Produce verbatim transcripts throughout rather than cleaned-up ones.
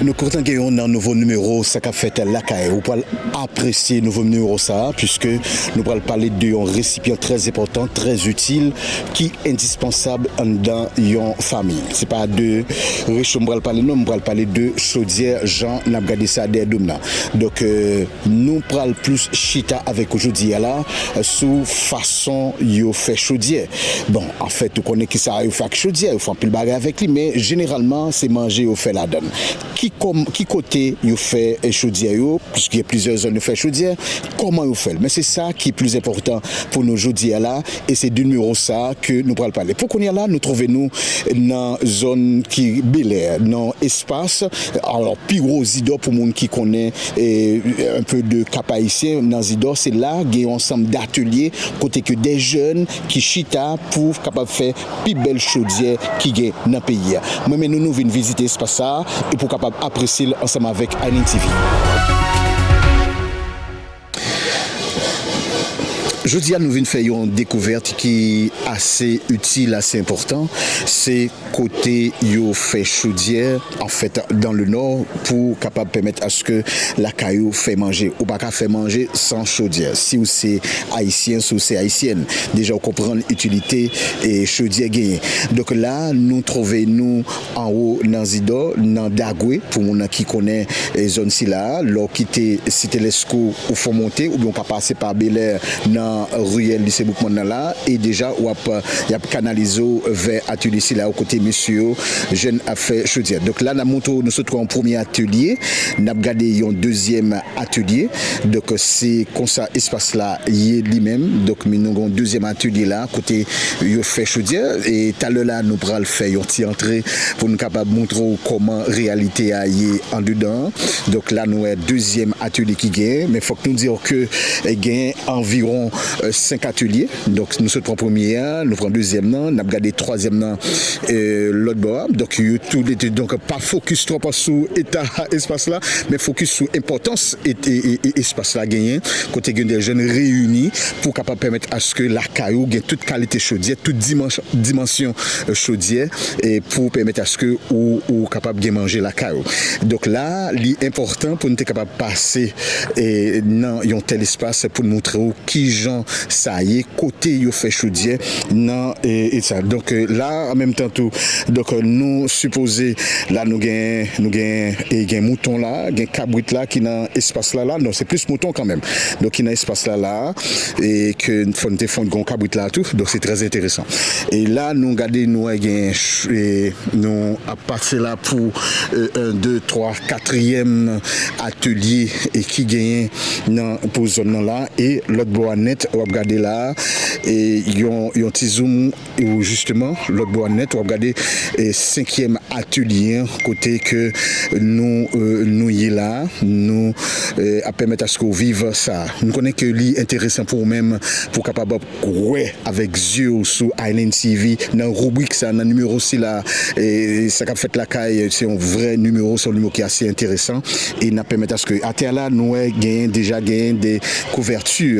Nou kontan gen yon nan nouvo nimewo Sa k ap fèt lakay. Ou pral apresye nouvo nimewo sa a, piske nou pral pale de yon resipyan trè enpòtan, trè itil, ki endispansab anndan yon fanmi. Se pa de recho m pral pale non, m pral pale de chodyè, jan n ap gade sa dèyè do m nan. Donk, euh, nou pral plis chita avèk ou jodi a la, euh, sou fason yo fè chodyè. Bon, anfèt, ou konnen kisa yo fè ak chodyè, yo fè anpil bagay avèk li, men jeneralman, se manje yo fè ladan l. Ki kòm, ki kote yo fè, eh, chodyè yo, piske gen plizyè zòn yo fè chodyè, kòman yo fè l. Men se sa ki plis enpòtan pou nou jodi a la, e se de nimewo sa a ke nou pral pale. Pou kounye a la, nou twouve nou nan zòn ki Belè, nan espas, alò, pi wo Zidò pou moun ki konnen, eh, un peu de Cap Haïtien, nan Zidò, se la gen yon ansanm datelye kote ke de jèn ki chita pou kapab fè pi bèl chodyè ki gen nan peyi a. Mwen men nou, nou vin vizite espas sa a e pou kapab apresye l ansanm avèk Island T V. Jodi a, nou vin fè yon dekouvèt ki ase itil, ase enpòtan. Se kote yo fè chodyè, anfèt, dans le Nord, pou kapab pèmèt aske lakay ou fè manje. Ou pa ka fè manje san chodyè. Si w se ayisyen, si w se ayisyèn, deja w konprann itilite e chodyè genyen. Donk la, nou twouve nou anwo nan Zidò, nan Dagwe, pou moun nan ki konnen, e, zòn sila a. Lè w kite Site Lèsko, ou fè w monte, oubyen w ka pase pa Belè nan riyèl Lise Boukman nan la, e deja w ap, y ap kanalize w vè atelye sila yo kote mesye yo jèn ap fè chodyè. Donk la, n ap montre w, nou sot pran yon premye atelye, n ap gade yon dezyèm atelye. Donk, se konsa espas la ye li menm. Donk, men nou gen yon dezyèm atelye la, kote yo fè chodyè. E talè la, nou pral fè yon ti antre pou nou kapab montre w kòman reyalite a ye andedan an. Donk, la, nou wè dezyèm atelye ki genyen. Men fòk nou di w ke, eh, genyen anviwon, eh, senk atelye. Donk, nou sot pran premye a, nou pran dezyèm nan, n ap gade twazyèm nan, eh, lòt bò a. Donk, yo tou de, donk, pa fokis twòp sou eta espas la, men fokis sou enpòtans e, e, e, e espas la genyen, kote gen de jèn reyini pou kapab pèmèt aske lakay ou gen tout kalite chodyè, tout dimans-, dimansyon, eh, chodyè, e pou pèmèt aske ou, ou kapab gen manje lakay ou. Donk la, li enpòtan pou nou te kapab pase, eh, nan yon tèl espas pou n montre w kijan sa ye, kote yo fè chodyè nan, e, e sa. Donk, e, la, an menm tan tou, donk, e, nou sipoze, la, nou gen, nou gen, e, gen mouton la, gen kabrit la ki nan espas la, la. Non, se plis mouton kanmenm. Donk, ki nan espas la, la, e ke fò n te fonn gon kabrit la tou. Donk, se trè enteresan. E la, nou gade, nou wè gen ch-, e, nou ap pase la pou, e, en, de, twa, katriyèm atelye, e, ki genyen nan, pou zòn nan la. E lòt bò a nèt, w ap gade la, e yon, yon ti zoom, ou jisteman, lòt bò a nèt, w ap gade, e senkyèm atelye an, kote ke nou, e, nou ye la, nou, e, ap pèmèt aske w viv sa. Nou konnen ke li enteresan pou ou menm, pou w kapab wè avèk zye w sou Island T V, nan ribrik sa, nan nimewo sila, e sa k ap fèt lakay, se yon vrè nimewo, se yon nimewo ki ase enteresan, e n ap pèmèt aske atè a la, nou wè genyen, deja genyen de kouvèti,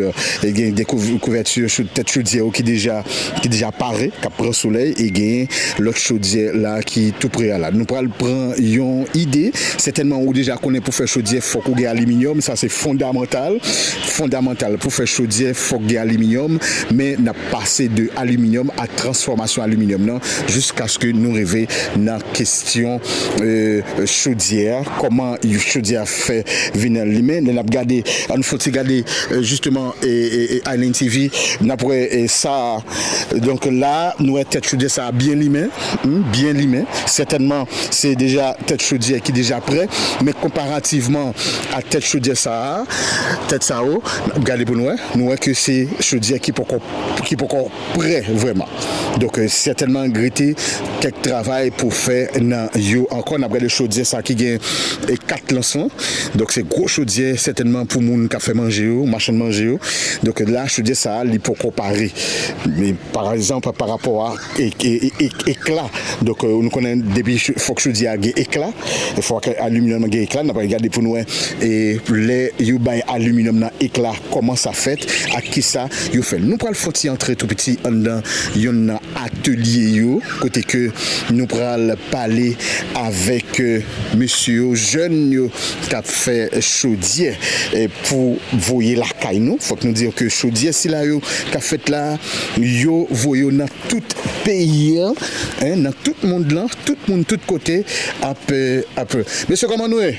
e gen de kouv-, kouvèti sou tèt chodyè yo ki deja, ki deja pare, k ap pran solèy, e genyen lòt chodyè la ki tou pre a la. Nou pral pran yon ide, sètènman ou deja konnen pou fè chodyè, fòk ou gen aliminyòm, sa se fondamantal, fondamantal pou fè chodyè, fòk gen aliminyòm, men n ap pase de aliminyòm a transfòmasyon aliminyòm nan, jiskaske nou rive nan kesyon, e, chodyè a, kòman chodyè a fè vin limen. Lè n ap gade, ann fon ti gade, e, jisteman, e, e, e, Island T V, n ap wè, e, sa, donk la, nou wè tèt chodyè sa a byen limen, hmm, byen limen. Sètènman, se deja tèt chodyè ki deja prè, men konparativman a tèt chodyè sa a, tèt sa yo, n ap gade pou nou wè, nou wè ke se chodyè ki poko, ki poko prè vrèman. Donk, e, sètènman, rete kèk travay pou fè nan yo ankò. N ap gade chodyè sa ki gen, e, kat lansman. Donk, se gwo chodyè, sètènman pou moun k ap fè manje yo, machann manje yo. Donk, la, chodyè sa a, li poko pare. Men, pa egzanp, pa rapò a e, e, e, e, ekla. Donk, euh, nou konnen depi cho-, fòk chodyè a gen ekla, fòk aliminòm nan gen ekla. N ap gade pou nou wè, e lè yo bay aliminòm nan ekla, kòman sa fèt, ak kisa yo fè l. Nou pral fè yon ti antre tou piti anndan yonn nan atelye yo, kote ke nou pral pale avèk, euh, mesye yo, jèn yo k ap fè chodyè, eh, pou voye lakay nou. Fòk nou di ke chodyè sila yo k ap fèt la, yo voye yo nan tout peyi an, en, nan tout mond lan, tout moun, tout kote ap, euh, ap. Mesye, kòman nou ye?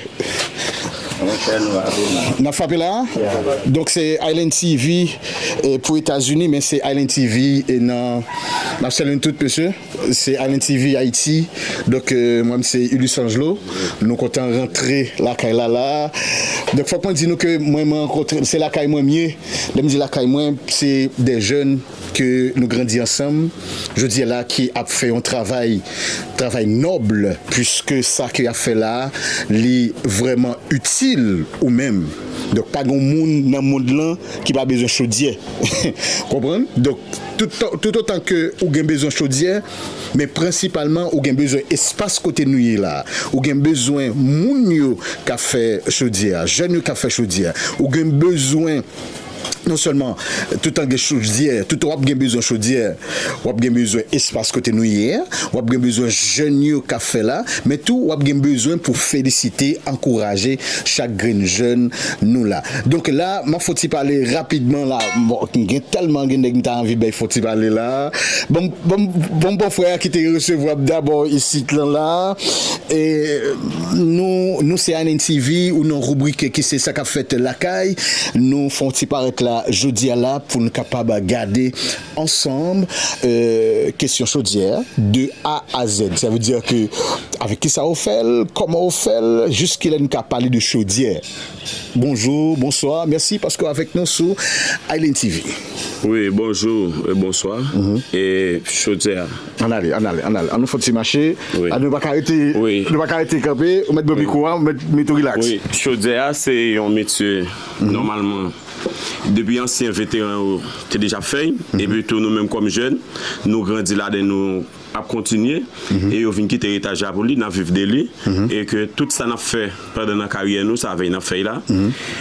Monchè, nou ap. N ap frape la? Yeah. Donk, se Island T V, eh, pou Etazini, men se Island T V, eh, nan, n ap salye nou tout, mesye. Se Island T V Ayiti. Donk, euh, mwen, se Ulysse Angelo. Nou kontan rantre lakay la, la. Donk, fòk mwen di nou ke mwen, mwen rankontre, se lakay mwen m ye. Lè m di lakay mwen, se de jèn ke nou grandi ansanm, jodi a la, ki ap fè yon travay, travay nòb, puiske sa ke y ap fè la, li vrèman itil ou menm. Donk, pa gen moun nan mond lan ki pa bezwen chodyè. Konprann? Donk, tout, toutotan ke ou gen bezwen chodyè, men prensipalman, ou gen bezwen espas kote nou ye la. Ou gen bezwen moun yo k ap fè chodyè a, jèn yo k ap fè chodyè a. Ou gen bezwen non sèlman toutan gen chodyè, toutan w ap gen bezwen chodyè, w ap gen bezwen espas kote nou ye a, w ap gen bezwen jèn yo k ap fè la, men tou w ap gen bezwen pou felisite, ankouraje chak grenn jèn nou la. Donk la, m ap fè yon ti pale rapidman la. Bon, gen tèlman gen nèg m ta anvi bay fè yon ti pale la. Bon, bon, bon, bon frè a ki te resevwa m dabò isit lan la. E nou, nou se Island T V, ou nan ribrik ki se sa k ap fèt lakay. Nou fè yon ti parèt la jodi a la pou n kapab gade ansanm, euh, kesyon chodyè de A a Z. Sa vle di ke avèk kisa ou fè l, kòman ou fè l, jiskilè n ka pale de chodyè. Bonjou, bonswa, mèsi paske w avèk nou sou Island T V. Wi, bonjou e bonswa. E chodyè a. Ann ale, ann ale, ann ale. Ann nou fè yon ti mache. Wi. Ann nou pa ka rete, wi, nou pa ka rete kanpe. Ou mèt ban mikwo a, ou mèt mete w rilaks. Wi, chodyè a se yon metye, nòmalman, depi ansyen veteran yo te deja fè l, epi tou nou menm kòm jèn, nou grandi ladan l, nou ap kontinye, e yo vin kite eritaj la pou li, n ap viv de li, e ke tout sa n ap fè pandan nan karyè nou, sa avèk n ap fè l la,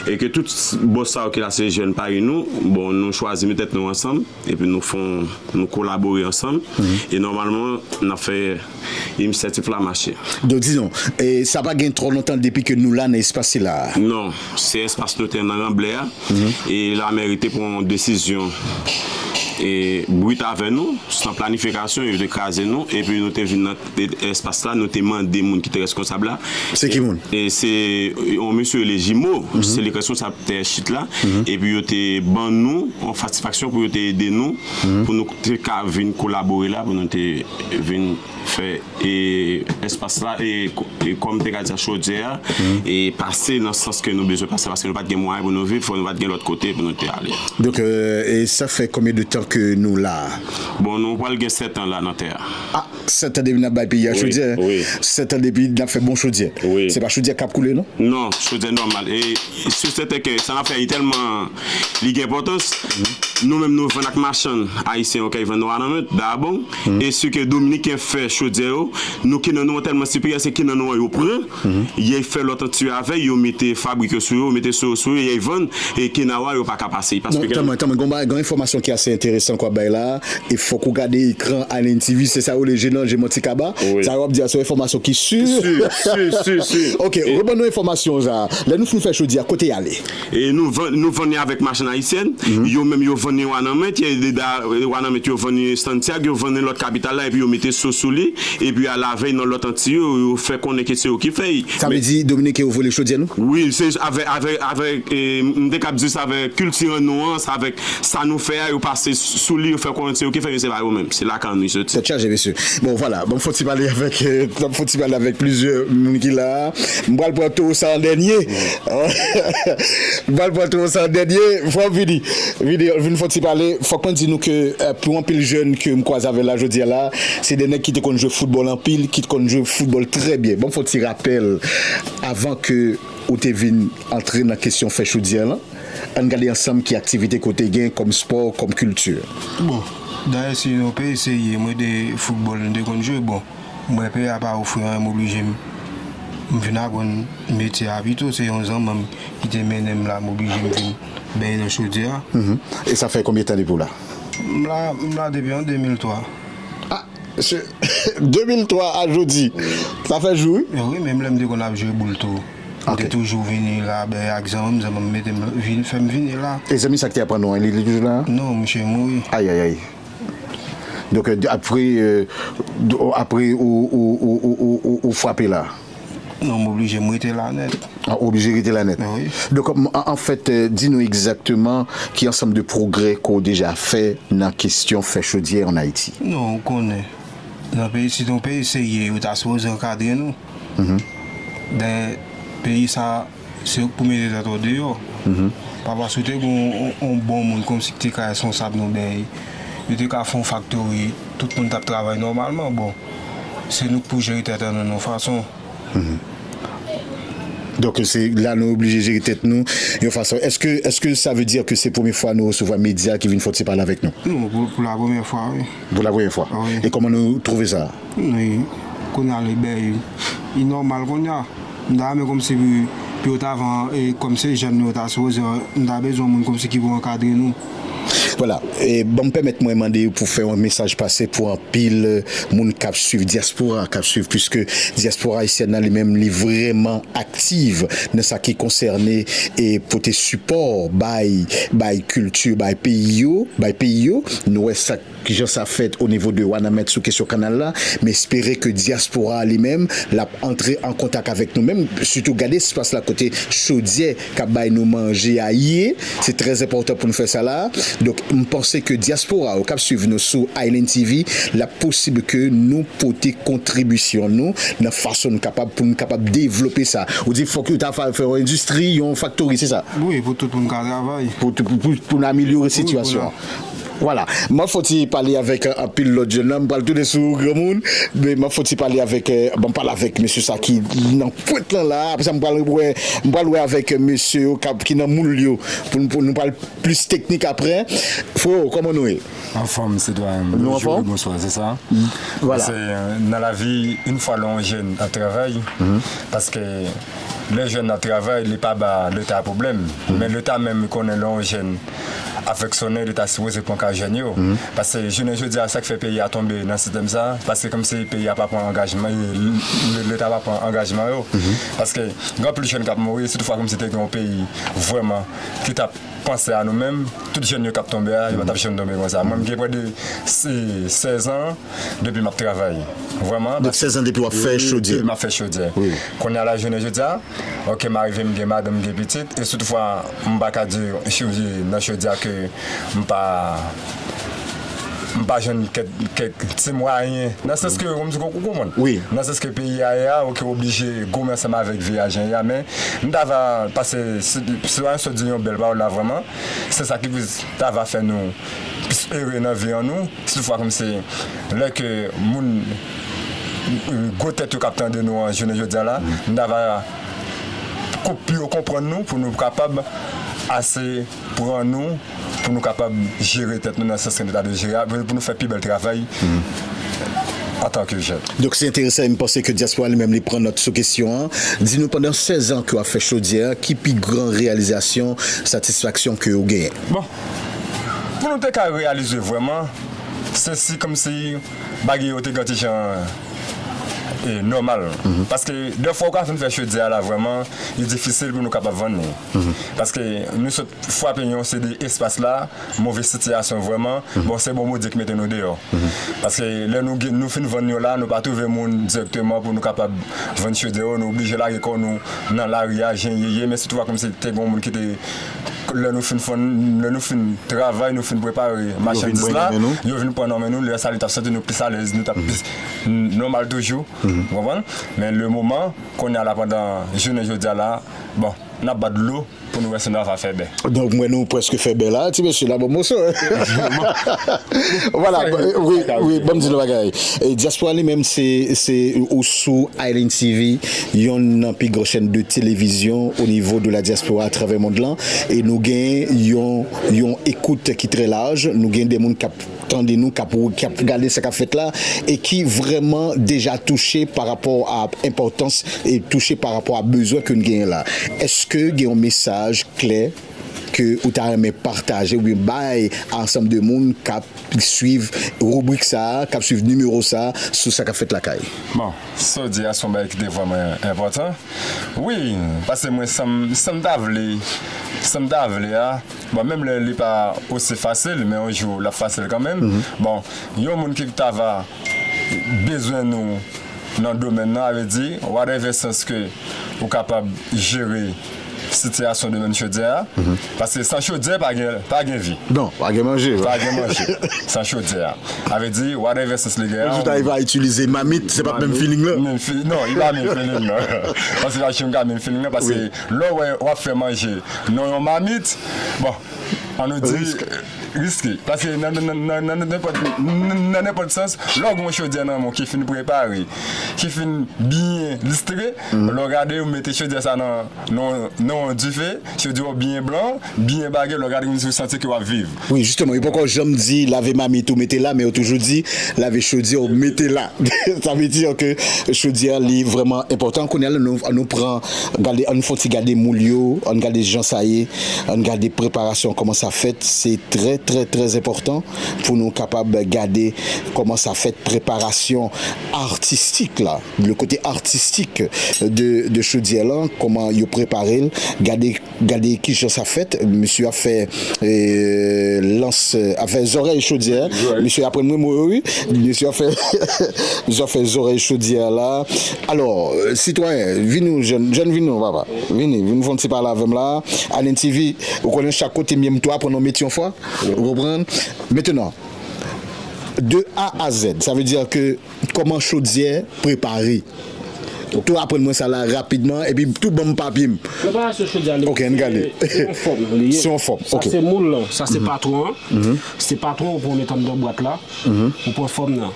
e ke tout bòs sa yo ki la se jèn parèy nou, bon, nou chwazi met tèt nou ansanm, epi nou fè yon, nou kolabore ansanm, e nòmalman, n ap fè inisyativ la mache. Donk, dizon, e sa pa gen twò lontan depi ke nou la nan espas sila a? Non, se espas nou te nan Ranblè a, e lamè te pran yon desizyon, e brit avè nou, san planifikasyon, yo te kraze nou, epi nou te vin nan espas la, nou te mande moun ki te reskonsab la. Se ki moun? E se yon mesye rele Jimo, se li k reskonsab tè chit la, epi yo te ban nou yon satisfaksyon pou yo te ede nou, pou nou te ka vin kolabore la, pou nou te vin fè, e, espas la, e, e kòm te ka di a, chodyè a, e pase nan sans ke nou bezwen pase, paske nou pa t gen mwayen pou nou viv, fò nou pa t gen lòt kote pou nou te ale. Donk, euh, e sa fè konbyen de tan ke nou la a? Bon, nou pral gen sèt an la nan tè a. Ah, sèt an depi n ap bay peyi a chodyè. Wi, wi. Sèt an depi n ap fè bon chodyè. Wi. Se pa chodyè k ap koule, non? Non, chodyè nòmal. E sou sèten ke sa n ap fè, li tèlman, li gen enpòtans. Nou menm, nou vann ak machann ayisyen yo k ap vann nou a nan men dabò. E si ke Dominiken fè chodyè yo, nou ki nan nou an tèlman siperyè, se ki nan nou an yo pran, y al fè lòt an tiyo avè, yo mete fabrik yo sou yo, mete so yo sou yo, y al vann, e kenawa yo pa ka pase. Paske non, tanmen, tanmen, gon bagay, gon enfòmasyon ki ase enteresan k w ap bay la, e fòk ou gade ekran Island T V, se sa yo rele je nan je manti kaba. Wi. Sa yo ap di a, se yon enfòmasyon ki si. Si, si, si, si. Ok, reban nou enfòmasyon sa. Lè nou fin fè chodyè a, kote y ale? E nou vann, nou vann li avèk machann ayisyèn. Yo menm, yo vann li Wanament, yo vann li Santiag, yo vann li lòt kapital la, epi yo mete so sou li, epi alavèy nan lòt an tiyo, yo fè konnen ke se yo ki fè l. Sa vle di, Dominiken yo vòlè chodyè nou? Wi, se avèk, avèk, avèk, e, m te kab di sa avèk kilti an nou an, sa avèk sa nou fè a, yo pase sou li, yo fè konnen se yo ki fè l, men se pa yo menm. Se lakay nou li soti. Tèt chaje, mesye. Bon, vwala, ban m fè yon ti pale avèk, euh, ban m fè yon ti pale avèk plizyè moun ki la a. M pral pran towo sa an dènye. M pral pran towo sa an dènye. Frè m, vini. Vini, vin fè yon ti pale. Fòk mwen di nou ke, euh, pou anpil jèn ke m kwaze avè la jodi a la, se de nèg ki te konn jwe foutbòl anpil, ki te konn jwe foutbòl trè byen. Ban m fè yon ti rapèl avan ke ou te vin antre nan kesyon fè chodyè lan. Ann gade ansanm ki aktivite ke w te gen kòm spò, kòm kilti. Bon, dayè si nou peye serye, mwen de foutbòl m te konn jwe, bon, mwen peye a pa ofri anyen, m oblije m, m vin aprann metye a pito, se yon zanmi m ki te mennen m la, m oblije m vin benyen nan chodyè a. Mhm. E sa fè konbyen tan depi w la? M la, m la depi an de mil twa. Ah, se de mil twa a jodi. Sa fè jou, wi. Wi, menm lè m te konn ap jwe boul tou. M te toujou vini la, bè, ak zanmi m, zanmi m mete m vin, fè m vini la. E zanmi sa ki te aprann ou an, li, li toujou la? Non, misye mouri. Ayayay. Donk, euh, apre, euh, apre ou, ou, ou frape la? Non, m oblije, m rete la nèt. Ah, ou oblije rete la nèt. Wi. Donk, an, an fèt, euh, di nou egzakteman ki ansanm de pwogrè ke w deja fè nan kesyon fè chodyè an Ayiti. Non, ou konnen. Nan peyi, si te yon peyi serye, yo ta sipoze ankadre nou. Mhm. Dayè, peyi sa, se yo k pou mete tèt yo deyò. Mhm. Papa, si w te gen yon, yon bon moun kòmsi ki te ka responsab nou, bèy, yo te ka fè yon faktori, tout moun t ap travay nòmalman. Bon, se nou k pou jere tèt an nou, yon fason. Mhm. Donk, se la nou oblije jere tèt nou yon fason. Èske, èske sa vle di ke se premye fwa nou resevwa medya ki vin fè ti pale avèk nou? Non, pou, pou la premyè fwa, wi. Pou la premyè fwa? Wi. E kòman nou twouve sa? Wi. Kounye a, li bèy, li nòmal kounye a. M ta renmen kòmsi pou, pou yo ta van, e, kòm se jèn nou, yo ta sipoze, m ta bezwen yon moun kòmsi ki pou ankadre nou. Vwala, e, ban m pèmèt mwen mande pou fè yon mesaj pase pou anpil, e, moun k ap swiv, dyaspora k ap swiv, piske dyaspora ayisyèn nan li menm, li vrèman aktiv nan sa ki konsène e pote sipò bay, bay kilti, bay peyi yo, bay peyi yo. Nou wè sa, kijan sa fèt o nivo de Wanament sou kesyon kanal la, m espere ke dyaspora a li menm, l ap antre an kontak avèk nou menm, sitou gade espas la kote chodyè k ap bay nou manje a ye. Se trè enpòtan pou nou fè sa la. Donk, m panse ke dyaspora yo k ap swiv nou sou Island T V, l ap posib ke nou pote kontribisyon nou nan fason nou kapab, pou nou kapab devlope sa. Ou di fòk yo ta fè, fè yon endistri, yon faktori, se sa? Wi, pou tout moun ka travay. Pou, pou, pou, pou n amelyore sitiyasyon an. Vwala. M ap fè ti pale avèk, euh, anpil lòt jèn nan. M pral tounen sou granmoun, men m ap fè ti pale avèk, euh, bon, m pale avèk mesye sa ki nan pwent lan la. Apre sa, m pral wè, m pral wè avèk, euh, mesye yo k ap, ki nan moul yo, pou, pou nou pale plis teknik apre. Freo, kòman nou ye? Anfòm, sitwayen. Nou anfòm? Bonswa, se sa. Vwala. Paske, euh, nan lavi, yon fwa lè yon jèn ap travay, paske lè jèn ap travay, li pa ba Leta pwoblèm. Men Leta menm, li konnen lè yon jèn afeksyone, Leta sipoze pran ka jèn yo. Paske jounen jodi a, sa k fè peyi a tonbe nan sistèm sa, paske kòmsi peyi a pa pran angajman, e, l-, Leta pa pran angajman yo. Paske gen anpil jèn k ap mouri, si toutfwa kòmsi te gen yon peyi vrèman ki t ap panse a nou menm, tout jèn yo k ap tonbe a, yo pa t ap janm tonbe konsa. Mwen, m gen prè de se-, sèz an depi m ap travay. Vrèman. Donk, sèz an depi w ap fè chodyè? Depi m ap fè chodyè. Wi. Kounye a la, jounen jodi a, oke, m arive, m gen madanm, m gen pitit, e si toutfwa m pa ka di chouji nan chodyè ke m pa, m pa jwenn kèk, kèk ti mwayen. Nan sans ke, ou konprann? Wi. Nan sans ke peyi a ye a, oke, oblije goumen ansanm avèk vi a jan ye a, men m ta va pase, si, si w sot di yon bèl pawòl la vrèman, se sa ki plis ta va fè nou plis ere nan vi an nou, si toutfwa kòmsi lè ke moun, gwo tèt yo k ap tande nou an jounen jodi a la, m ta va pou yo konprann nou, pou nou kapab ase pran nou, pou nou kapab jere tèt nou nan sans ke nou ta dwe jere a, pou, pou nou fè pi bèl travay antanke jèn. Donk, se enteresan, e m panse ke dyaspora li menm, li pran nòt sou kesyon an. Di nou, pandan sèz an ke w ap fè chodyè a, ki pi gran reyalizasyon, satisfaksyon ke w genyen? Bon, pou nou te ka reyalize vrèman, se si kòmsi bagay yo te gen ti jan, e, nòmal. Paske dèfwa ou ka fin fè chodyè a la vrèman, li difisil pou nou kapab vann li. Paske nou sot frape yon seri de espas la, move sitiyasyon vrèman. Bon, se bon Bondye ki mete nou deyò. Paske lè nou gen, nou fin vann yo la, nou pa twouve moun dirèkteman pou nou kapab vann chodyè yo, nou oblije lage kò nou nan lari a, jan ye ye, men si toutfwa kòmsi te gen yon moun ki te lè nou fin fè, lè nou fin travay, nou fin prepare machandiz la, yo vin pran nan men nou, lè sa li t ap santi nou plis alèz, nou t ap plis nòmal toujou, ou konprann? Men le moman, kounye a la, pandan jounen jodi a la, bon, n ap bat dlo pou nou wè si nou ava fè bè. Donk, mwen, nou prèske fè bè la, ti mesye la, bon moso. Vwala, wi, wi, ban m di nou bagay. E, dyaspora li menm, se, se ou sou Island T V, yonn nan pi gran chèn de televizyon o nivo de la diaspora atravè mond lan. E nou gen yon, yon ekout ki trè laj. Nou gen de moun k ap tande nou, k ap, k ap gade sa k ap fèt la, e ki vrèman deja touche pa rapò a enpòtans e touche pa rapò a bezwen ke n genyen la. Èske gen yon mesaj klè ke ou ta renmen pataje oubyen bay a ansanm de moun k ap swiv ribrik sa a, k ap swiv nimewo sa a sou sa k ap fèt lakay? Bon, sa w di a se yon bagay ki te vrèman enpòtan. Wi, paske mwen, sa m, sa m ta vle, sa m ta vle a, bon, menm lè li pa osi fasil, men yon jou l ap fasil kanmenm. Bon, yon moun ki ta va bezwen nou nan domèn nan, a vle di, whatever sans ke ou kapab jere sitiyasyon domèn chodyè a, paske san chodyè, pa gen, pa gen vi. Non, pa gen manje. Pa gen manje. San chodyè a. A vle di, whatever sans li gen an. Yon jou ta rive a itilize mamit, se pa t menm feeling lan. Menm fi-, non, li pa menm feeling lan. Paske pa janm ka menm feeling lan, paske lè w wè w ap fè manje nan yon mamit, bon, an nou di, riske. Paske nan, nan, nan, nan, nan nenpòt, nan, nan nenpòt sans, lè w gen yon chodyè nan men w ki fin prepare, ki fin byen listre, lè w gade, ou mete chodyè sa nan, nan, nan yon dife, chodyè w byen blan, byen bagay, lè w gade kòmsi ou santi ke w ap viv. Wi, jisteman, yo poko janm di lave mamit ou mete la, men yo toujou di lave chodyè ou mete la. Sa vle di ke chodyè a li vrèman enpòtan. Kounye a la, nou, nou pran, gade, ann fè yon ti gade moul yo, ann gade jan sa ye, ann gade preparasyon, kòman sa fèt. Se trè, trè, trè enpòtan pou nou kapab gade kòman sa fèt, preparasyon atistik la, le kote atistik de, de chodyè lan, kòman yo prepare l, gade, gade kijan sa fèt. Misye ap fè, e, lans, ap fè zòrèy chodyè. Misye aprann mwen mo yo, wi. Misye ap fè, misye ap fè zòrèy chodyè la. Alò, sitwayen, vin nou, jèn, jèn, vin nou, papa. Vini, vin fè yon ti pale avè m la. Island T V, ou konnen chak kote m ye, m tou aprann yon metye yon fwa. Ou konprann? Mentnan, de A a Z, sa vle di ke kòman chodyè prepare. Tou aprann mwen sa la rapidman, epi tou ban m papye m. Preparasyon chodyè a, li, ok, ann gade. Se yon fòm li ye. Se yon fòm, ok. Sa se moul lan, sa se patwon an. Se patwon ou pran ou met anndan bwat la. Ou pran fòm nan.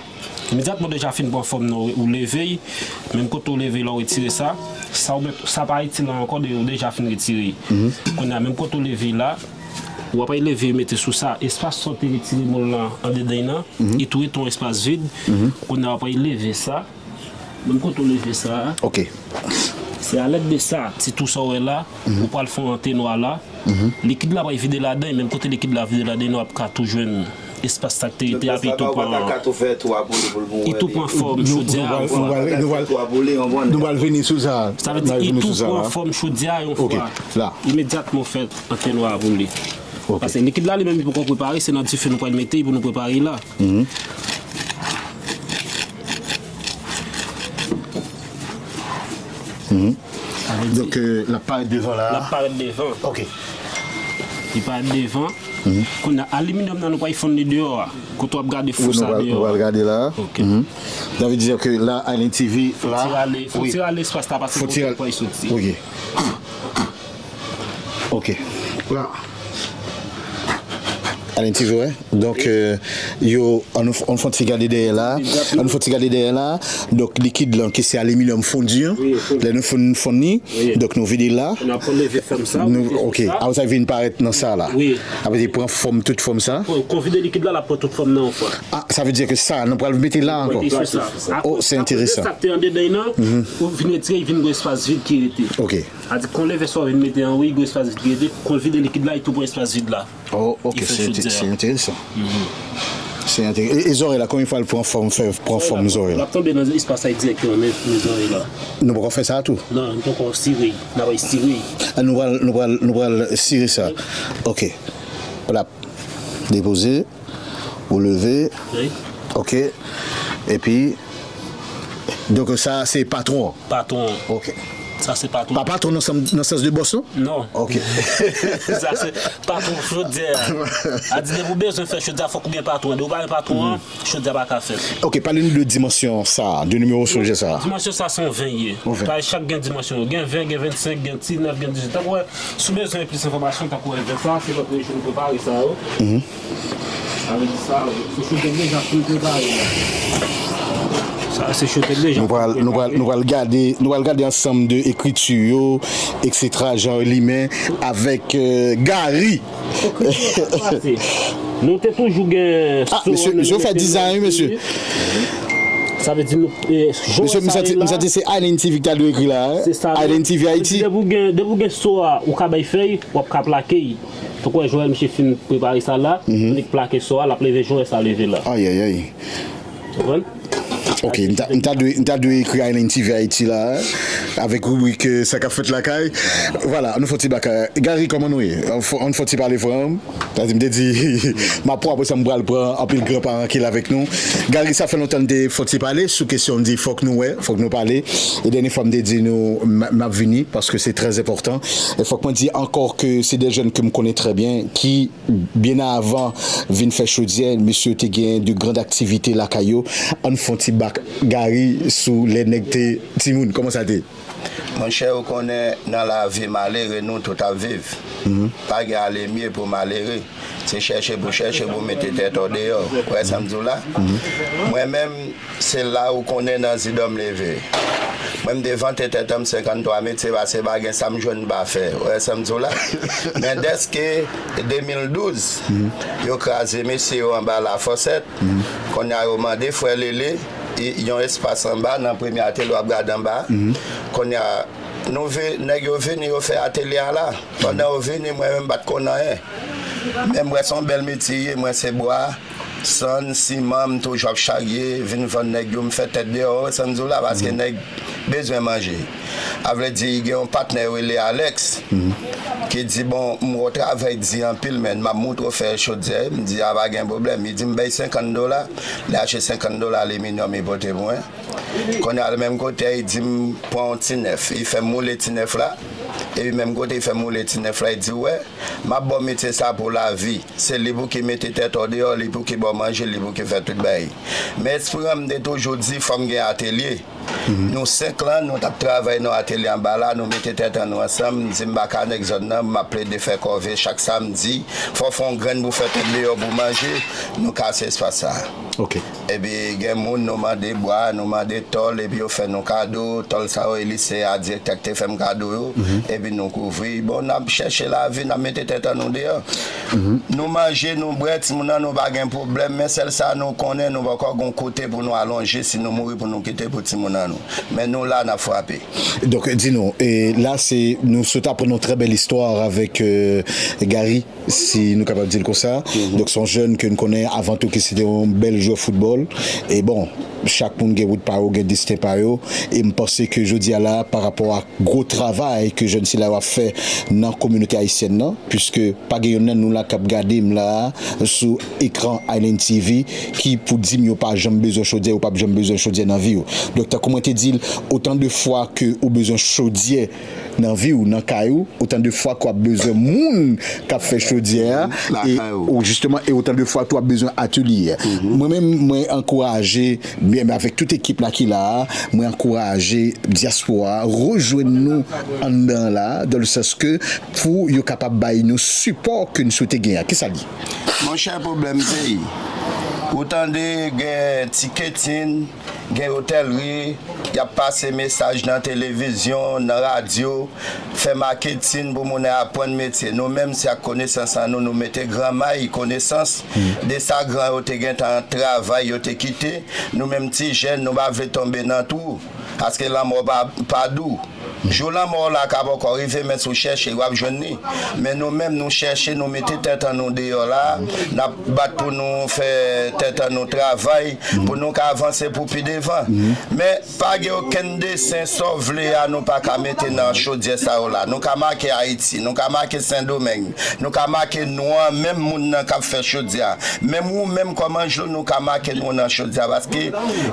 Imedyatman w deja fin pran fòm nan, ou leve l. Menm kote w leve l la, ou retire sa. Sa ou met, sa pa itil la ankò, ou deja fin retire l. Kounye a, menm kote w leve l la, ou ap leve mete sou sa. Espas sa w te retire moul lan andedan l nan, li tou rete yon espas vid. Kounye a, w ap leve sa. Menm kote w leve sa a. Ok. Se alèd de sa, ti twou sa w wè la, ou pral fè yon antenwa la. Likid la pral vide ladan, e menm kote likid la vide ladan, nou ap ka tou jwenn espas sa k te rete a, epi tou pran, li tou pran fòm chodyè a yon fwa. Nou pral vini sou sa. Sa vle di, li tou pran fòm chodyè a yon fwa. Imedyatman w fè antenwa a pou li. Paske likid la li menm li poko prepare, se nan dife nou pral mete l pou nou prepare l la. Sa vle di, donk, euh, l ap parèt devan la. L ap parèt devan. Ok. Li parèt devan. Kounye a, aliminyòm nan nou pral fonn li deyò a. Kote w ap gade fou sa deyò a. Wi, nou pral, nou pral gade la. Ok. Sa vle di ke la, Island T V, la. Fò ti rale, fò ti rale espas la paske kote l pral soti. Ok. Ok. La. Island T V, wè. Donk, euh, yo, ann, ann fè yon ti gade dèyè la. Ann fè yon ti gade dèyè la. Donk, likid lan, ki se aliminyòm fondi an. Lè nou fonn, fonn li, donk nou vide l la. N ap leve fòm sa. Ok. Apre sa, vin parèt nan sa la. Apre, li pran fòm, tout fòm sa. Kon vide likid la, l ap pran tout fòm nan yon fwa. Ah, sa vle di ke sa, nou pral mete la ankò. Oh, se enteresan. Apre sa k te andedan nan, ou vin retire, vin gen espas vid ki rete. Ok. Sa di, kon leve sa w vin mete an wi, gwo espas vid ki rete, kon vide likid la, li tou pran espas vid la. Oh, ok, se enteresan. Se enteresan. E, e zòrèy la, konbyen fwa l pran fòm, fè, pran fòm zòrèy la? L ap tonbe nan espas la dirèkteman, men, men zòrèy la. Nou poko fè sa tou? Non, nou poko sire, n ap sire. Ah, nou pral, nou pral, nou pral sire sa. Ok. L ap depoze. Ou leve. Wi. Ok. Epi, donk sa, se patwon an. Patwon an. Ok. Sa se patwon. Pa patwon nan sans de bòs, non? Non. Ok. Sa se patwon chodyè a. A di depi w bezwen fè chodyè a, fòk ou gen patwon. Depi w pa gen patwon an, chodyè a pa ka fèt. Ok, pale nou de dimansyon sa, de nimewo chodyè sa. Dimansyon sa se yon ven ye. Yon ven. Paske chak gen dimansyon yo. Gen ven, gen vennsenk, gen disnèf, gen dizuit. Tankou wè, si w bezwen plis enfòmasyon, tankou wè ven sa, se lòt reji nou prepare sa yo. Sa vle di sa, se chodyè deja fin prepare. Sa se chodyè deja fin prepare. Nou pral, nou pral, nou pral gade, nou pral gade ansanm de ekriti yo, eksetera, jan yo limen avèk, euh, Gary. Ekriti yo sa pase. Nou te toujou gen... Ah, mesye, mesye, w fè dizay, wi, mesye. Sa vle di nou, eh, Joel... Mesye, m santi, m santi se Island T V ki ta dwe ekri la, hein? Se sa, Island T V Haiti. Depi w gen, depi w gen so a, ou ka bay fèy, w ap ka plake. Tankou wè Joel, misye fin prepare sa la, li plake so a, l ap leve jan wè sa leve la. Ayayay. Konprann? Ok, m ta, m ta dwe, m ta dwe ekri Island T V Haiti la, avèk ribrik, euh, sa k ap fèt lakay. Vwala, ann fè yon ti bagay. Gary, kòman nou ye? Ann fè, ann fè yon ti pale fran. Sa di, m te di, m ap pran, apre sa, m pral pran anpil granparan ki la avèk nou. Gary, sa fè lontan n te fè yon ti pale sou kesyon, m di, fòk nou wè, fòk nou pale. E dènye fwa, m te di nou, m, m ap vini, paske se trè enpòtan. E fòk mwen di ankò ke se de jèn ke m konnen trè byen, ki, byen avan vin fè chodyè, mesye yo te gen de grand aktivite lakay yo. Ann fè yon ti bak Gary sou lè nèg te timoun. Kòman sa te? Monchè, ou konnen nan lavi malere nou tout ap viv. Pa gen ale mye pou malere. Se chèche pou chèche pou mete tèt ou deyò. Ou wè sa m di w la? Mwen menm, se la ou konnen nan zidòm leve. Mwen m te vante tèt an m senkanntwa metye, paske pa gen sa m jwenn m pa fè. Ou wè sa m di w la? Men dèske de mil douz, yo kraze mesye yo anba Lafòsèt. Kounye a yo mande frè Lele, e, yon espas anba nan premye atelye w ap gade anba. Kounye a, nou vi-, nèg yo vini, yo fè atelye a la. Pandan yo vini, mwen menm m pa t konn anyen. Men m wè se yon bèl metye ye, mwen se bwa, sann, siman, m toujou ap charye, vin vann nèg yo, m fè tèt deyò, ou wè sa m di w la, paske nèg bezwen manje. A vle di, gen yon patnè yo rele Alex, ki di, bon, m wè w travay di anpil, men m ap moutre w fè chodyè, m di, a pa gen pwoblèm. Li di m bay senkant dola, li achte senkant dola aliminyòm, li pote pou mwen. Kounye a, menm kote a, li di m pran yon ti nèf. Li fè m woule ti nèf la. Epi menm kote li fè m woule ti nèf la, li di, wè, m ap ba w metye sa pou lavi. Se li pou ki mete tèt ou deyò, li pou ki ba w manje, li pou ki fè tout bagay. Men espri an, m te toujou di, fò m gen atelye. Nou senk lan, nou t ap travay nan atelye anba la, nou mete tèt an nou ansanm, m di m pa ka nèg zòn nan, m ap plede fè kòve chak samdi. Fò w fè yon grenn pou fè tèt deyò pou manje, nou kase espas sa. Ok. Epi gen moun nou mande bwa, nou mande tòl, epi yo fè nou kado, tòl sa yo, e li se a direktè k te fè m kado yo, epi nou kouvri. Bon, n ap chèche lavi, n ap mete tèt an nou deyò. Nou manje, nou bwè, timoun nan nou pa gen pwoblèm, men sèl sa nou konnen, nou poko gon kote pou nou alonje, si nou mouri pou nou kite pou timoun nan nou. Men nou la, n ap frape. Donk, di nou, e la se, nou sot aprann yon trè bèl istwa avèk, euh, Gary, si nou kapab di l konsa. Donk, se yon jèn ke n konnen avan tou ke se te yon bèl jwè foutbòl. E bon, chak moun gen wout pa yo, gen desten pa yo. E m panse ke jodi a la, pa rapò a gwo travay ke jèn sila yo ap fè nan kominote ayisyèn nan, piske pa gen yonn nan nou la k ap gade m la sou ekran Island T V ki pou di m yo pa janm bezwen chodyè, yo p ap janm bezwen chodyè nan vi yo. Donk, tankou mwen te di l, otan de fwa ke ou bezwen chodyè nan vi w, nan kay ou, otan de fwa ke w ap bezwen moun k ap fè chodyè a, e, ou jisteman, e otan de fwa tou w ap bezwen atelye a. Mwen menm, mwen ankouraje, byen, avèk tout ekip la ki la a, mwen ankouraje dyaspora a, rejwenn nou anndan la, dans le sens que pou yo kapab bay nou sipò ke n swete gen an. Kisa l ye? Monchè, pwoblèm peyi. Ou tande gen tiketin, gen otèlri, y ap pase mesaj nan televizyon, nan radyo, fè maketin pou moun nan aprann metye. Nou menm, se ak konesans an nou, nou mete gran may konesans de sa gran yo te gentan travay, yo te kite. Nou menm ti jèn, nou pa vle tonbe nan twou, paske lanmò pa, pa dou. Jou lanmò w la ka poko rive, men si w chèche, w ap jwenn li. Men nou menm, nou chèche, nou mete tèt an nou deyò la, n ap bat pou nou fè tèt an nou travay, pou nou ka avanse pou pi devan. Men pa gen okenn desen, sa w vle a, nou pa ka mete nan chodyè sa yo la. Nou ka make Ayiti, nou ka make Sendomeng, nou ka make non an, menm moun nan k ap fè chodyè a. Menm ou menm kòm Anjlo, nou ka make non w nan chodyè a, paske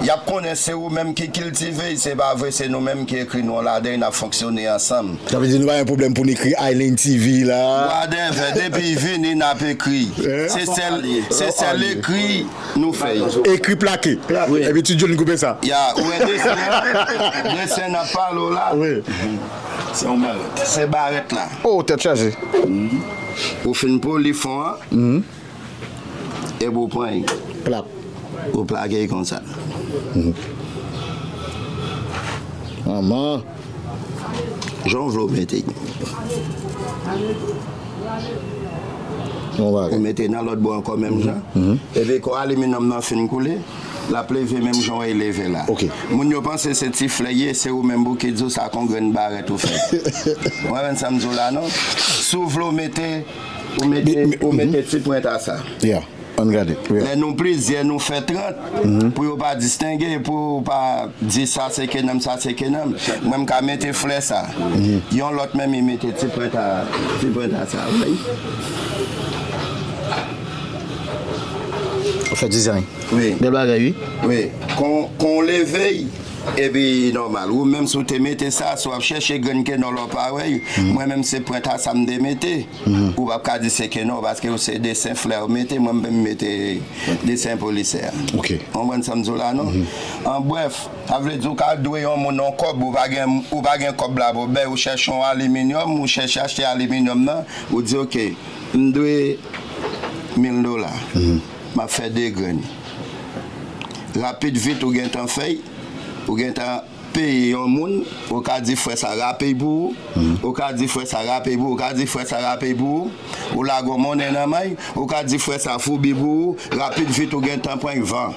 y ap konnen se ou menm ki kiltive l, se pa vre, se nou menm ki ekri non w ladan l, n ap fonksyone ansanm. Sa vle di nou pa gen pwoblèm pou n ekri Island T V la. Whatever, depi l vini, n ap ekri. Se sèl, se sèl ekri nou fè. Ekri plake. Epi ti John koupe sa. Ya, ou wè desen an? Desen n ap pale w la. Se yon barèt. Se barèt la. Oh, tèt chaje. Ou fin poli fon an. Epi w pran l. Plap. Ou plake l konsa. Manman. Jan w vle w mete l. Bon bagay. Ou mete nan lòt bò ankò menm jan. Epi kon aliminyòm nan fin koule, l ap leve menm jan w wè l leve la. Moun yo panse se ti flè l ye, se ou menm pou ki di w sa, kon grenn barèt ou fè. Ou konprann sa m di w la non? Si w vle w mete, ou mete, ou mete ti pwent a sa. Ann gade. Lè nou plizyè, nou fè trant, pou yo pa distenge, pou yo pa di sa se kenanm, sa se kenanm. Mwen, m ka mete flè sa. Yon lòt menm, li mete ti pwent a, ti pwent a sa, wi. Ou fè dizay. Wi. Bèl bagay, wi. Wi. Kon, kon w leve, epi nòmal. Ou menm, si w te mete sa, si w ap chèche grenn kenanm lè w pa wè, mwen menm, se pwent a sa m te mete. Ou p ap ka di se kenanm, paske ou se desen flè ou mete, mwen m mete desen polisè a. Ou konprann sa m di w la, non? An brèf, sa vle di ou ka dwe yon moun yon kòb, ou pa gen, ou pa gen kòb la pou bay, ou chèche yon aliminyòm, ou chèche achte aliminyòm nan, ou di, "Oke, m dwe mil dola, m ap fè de grenn." Rapid vit, ou gentan fè l, ou gentan peye yon moun, ou ka di frè sa rape l pou ou, ou ka di frè sa rape l pou ou, ou ka di frè sa rape l pou ou, ou lage yon monnen nan men l, ou ka di frè sa foubi pou ou, rapid vit ou gentan pran l van.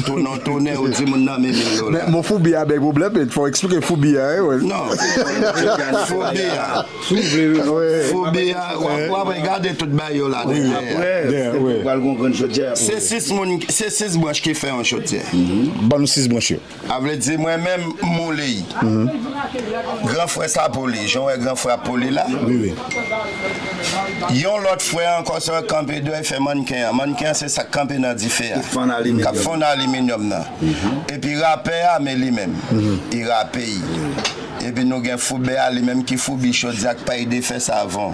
Tounen w tounen, ou di moun nan men mil dola. Men mo foubi a bay pwoblèm, men fò w eksplike foubi a, wi. Non, foubi a, foubi a, w ap, w ap gade tout bagay yo la dèyè. Se sis moun, se sis branch ki fè yon chodyè. Ban nou sis branch yo. A vle di, mwen menm, m moule l. Gran frè sa poli, jan w wè gran frè ap poli la. Wi, wi. Yon lòt frè ankò, se kanpe dwèt, fè mannken an. Mannken an, se sa k kanpe nan dife a. K ap fonn aliminyòm nan. Epi rapè a, men li menm. Li rape l. Epi nou gen foubè a, li menm ki foubi chodyè ak pay de fè savon.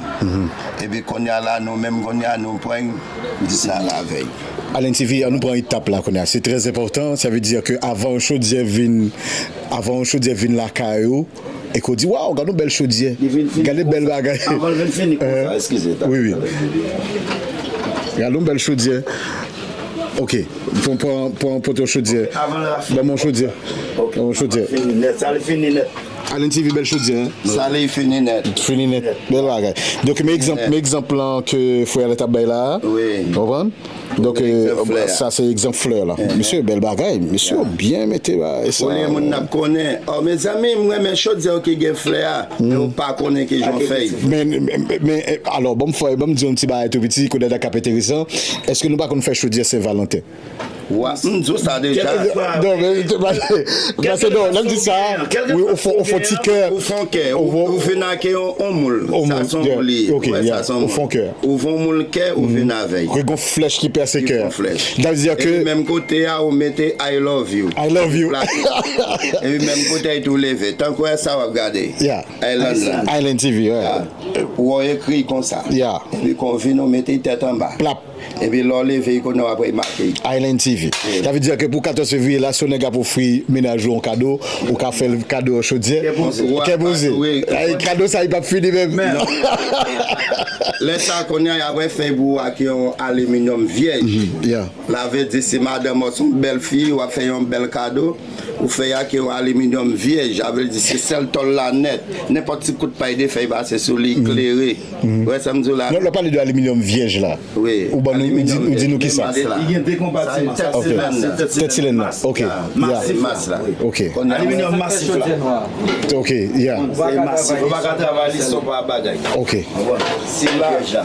Epi kounye a la, nou menm kounye a, nou pran l, nou lave l. Alen T V, an nou pran etap la kounye a. Se trè enpòtan, sa vle di ke avan yon chodyè vin, avan yon chodyè vin lakay ou, e ke w di, "Waw, gade yon bèl chodyè. Gade bèl bagay." Avan l vin fini konsa, eskize. Wi, wi. Gade yon bèl chodyè. Ok. Pran, pran, pran, pran yon chodyè. Ban mwen yon chodyè. Ban mwen yon chodyè. Fini nèt. Sa li fini nèt. Alen T V bèl chodyè, hein? Sa li fini nèt. Fini nèt. Bèl bagay. Donk, men egzanp, men egzanp lan ke frè a t ap bay la a. Wi. Ou konprann? Donk, sa se egzanp flè la. Mesye, bèl bagay. Mesye, ou byen mete bagay sa. Olye moun n ap konnen. Oh, mezanmi, m renmen chodyè ki gen flè a. Men ou pa konnen kijan w fè l. Men, men, men, alò, ban m fè, ban m di yon ti bagay tou piti, kounye a k ap enteresan. Èske nou pa konn fè chodyè Sen Valanten? Wa, m di w sa deja. Non, men, pase, non, lè m di sa, wi, ou fè, ou fè ti kè. Ou fè yon kè, ou, ou vin ak yon, yon moul. Sa se yon moul li ye. Ou fè yon kè. Ou fè yon moul kè, ou vin avè l. Gen yon flèch ki pèse kè a. Sa vle di ke menm kote a, ou mete I love you. I love you. Epi menm kote a tou leve. Tankou wè sa w ap gade. Island lan. Island T V, wi. Ou wè ekri konsa. Epi kon vin ou mete tèt anba. Plap. Epi lè w leve, kounye a w ap remake. Island T V. Sa vle di ke pou katòz fevriye la, si yon nèg ap ofri mennaj ou yon kado, ou ka fè l kado yon chodyè. Kè poze. Kado sa, li p ap fini menm. Lè sa, kounye a, y ap refè pou ou ak yon aliminyòm vyèj. Sa vle di, si madanm ou se yon bèl fi, w ap fè yon bèl kado, ou fè y ak yon aliminyòm vyèj. Sa vle di, se sèl tòl la nèt. Nenpòt ti kout pay de fèy pase sou li, klere. Ou wè sa m di w la? Non, lè w pale de aliminyòm vyèj la. Wi. Ou ban nou, ou di, ou di nou kisa? Li gen de konpatiman. Sa se tèt silèn nan. Ok. Tèt silèn nan. Ok. Masif la. Ok. Aliminyòm masif la. Ok, yeah. Se masif. Ou pa ka travay li san w pa bagay. Ok. Se vyèj la.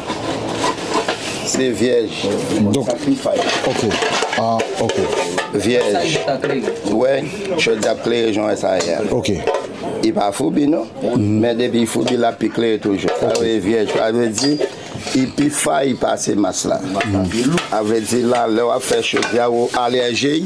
Se vyèj. Donk, sa ki fay. Ok. Ah, ok. Vyèj. Ou wè, chodyè ap klere jan w wè sa ye a. Ok. Li pa foubi, non. Men depi l foubi, l ap pi klere toujou. Sa vle vyèj. Sa vle di, li pi fay pase mas la. Sa vle di la, lè w ap fè chodyè a, ou alèje l,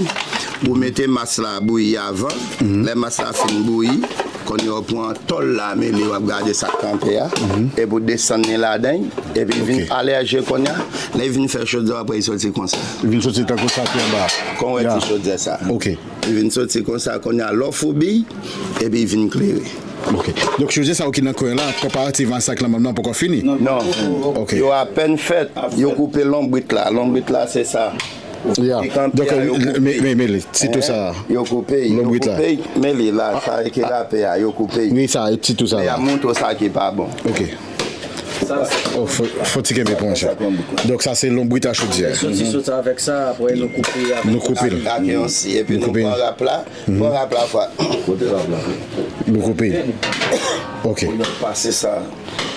ou mete mas la bouyi avan. Lè mas la fin bouyi, Kounye a w pran tòl la, mele, w ap gade sa k kanpe a, epi w desann li ladan l, epi l vin alèje kounye a, lè l vin fè chodyè, apre l soti konsa. Li vin soti tankou sa, pi anba. Kon w wè ti chodyè sa. Ok. Li vin soti konsa, kounye a, lè w foubi, epi l vin klere. Ok. Donk, chodyè sa yo ki nan kwen la, konparativman a sa k nan manm nan, poko fini? Non. Ok. Yo apèn fèt, yo koupe lonbrit la. Lonbrit la, se sa. Ya. Donk, men, men, men, ti tou sa. Yo koupe, yo koupe, men li la, sa ki rape a, yo koupe. Wi, sa, ti tou sa. Men y ap montre w sa ki pa bon. Ok. Oh, fò, fò ti kenbe pou mwen, chè. Donk, sa se lonbrit a chodyè. Soti, soti avèk sa, apre nou koupe avèk. Nou koupe l. Ak, ak yon si, epi nou pran rap la, pran rap la fwa. Kote rap la? Nou koupe. Ok. Ou pase sa.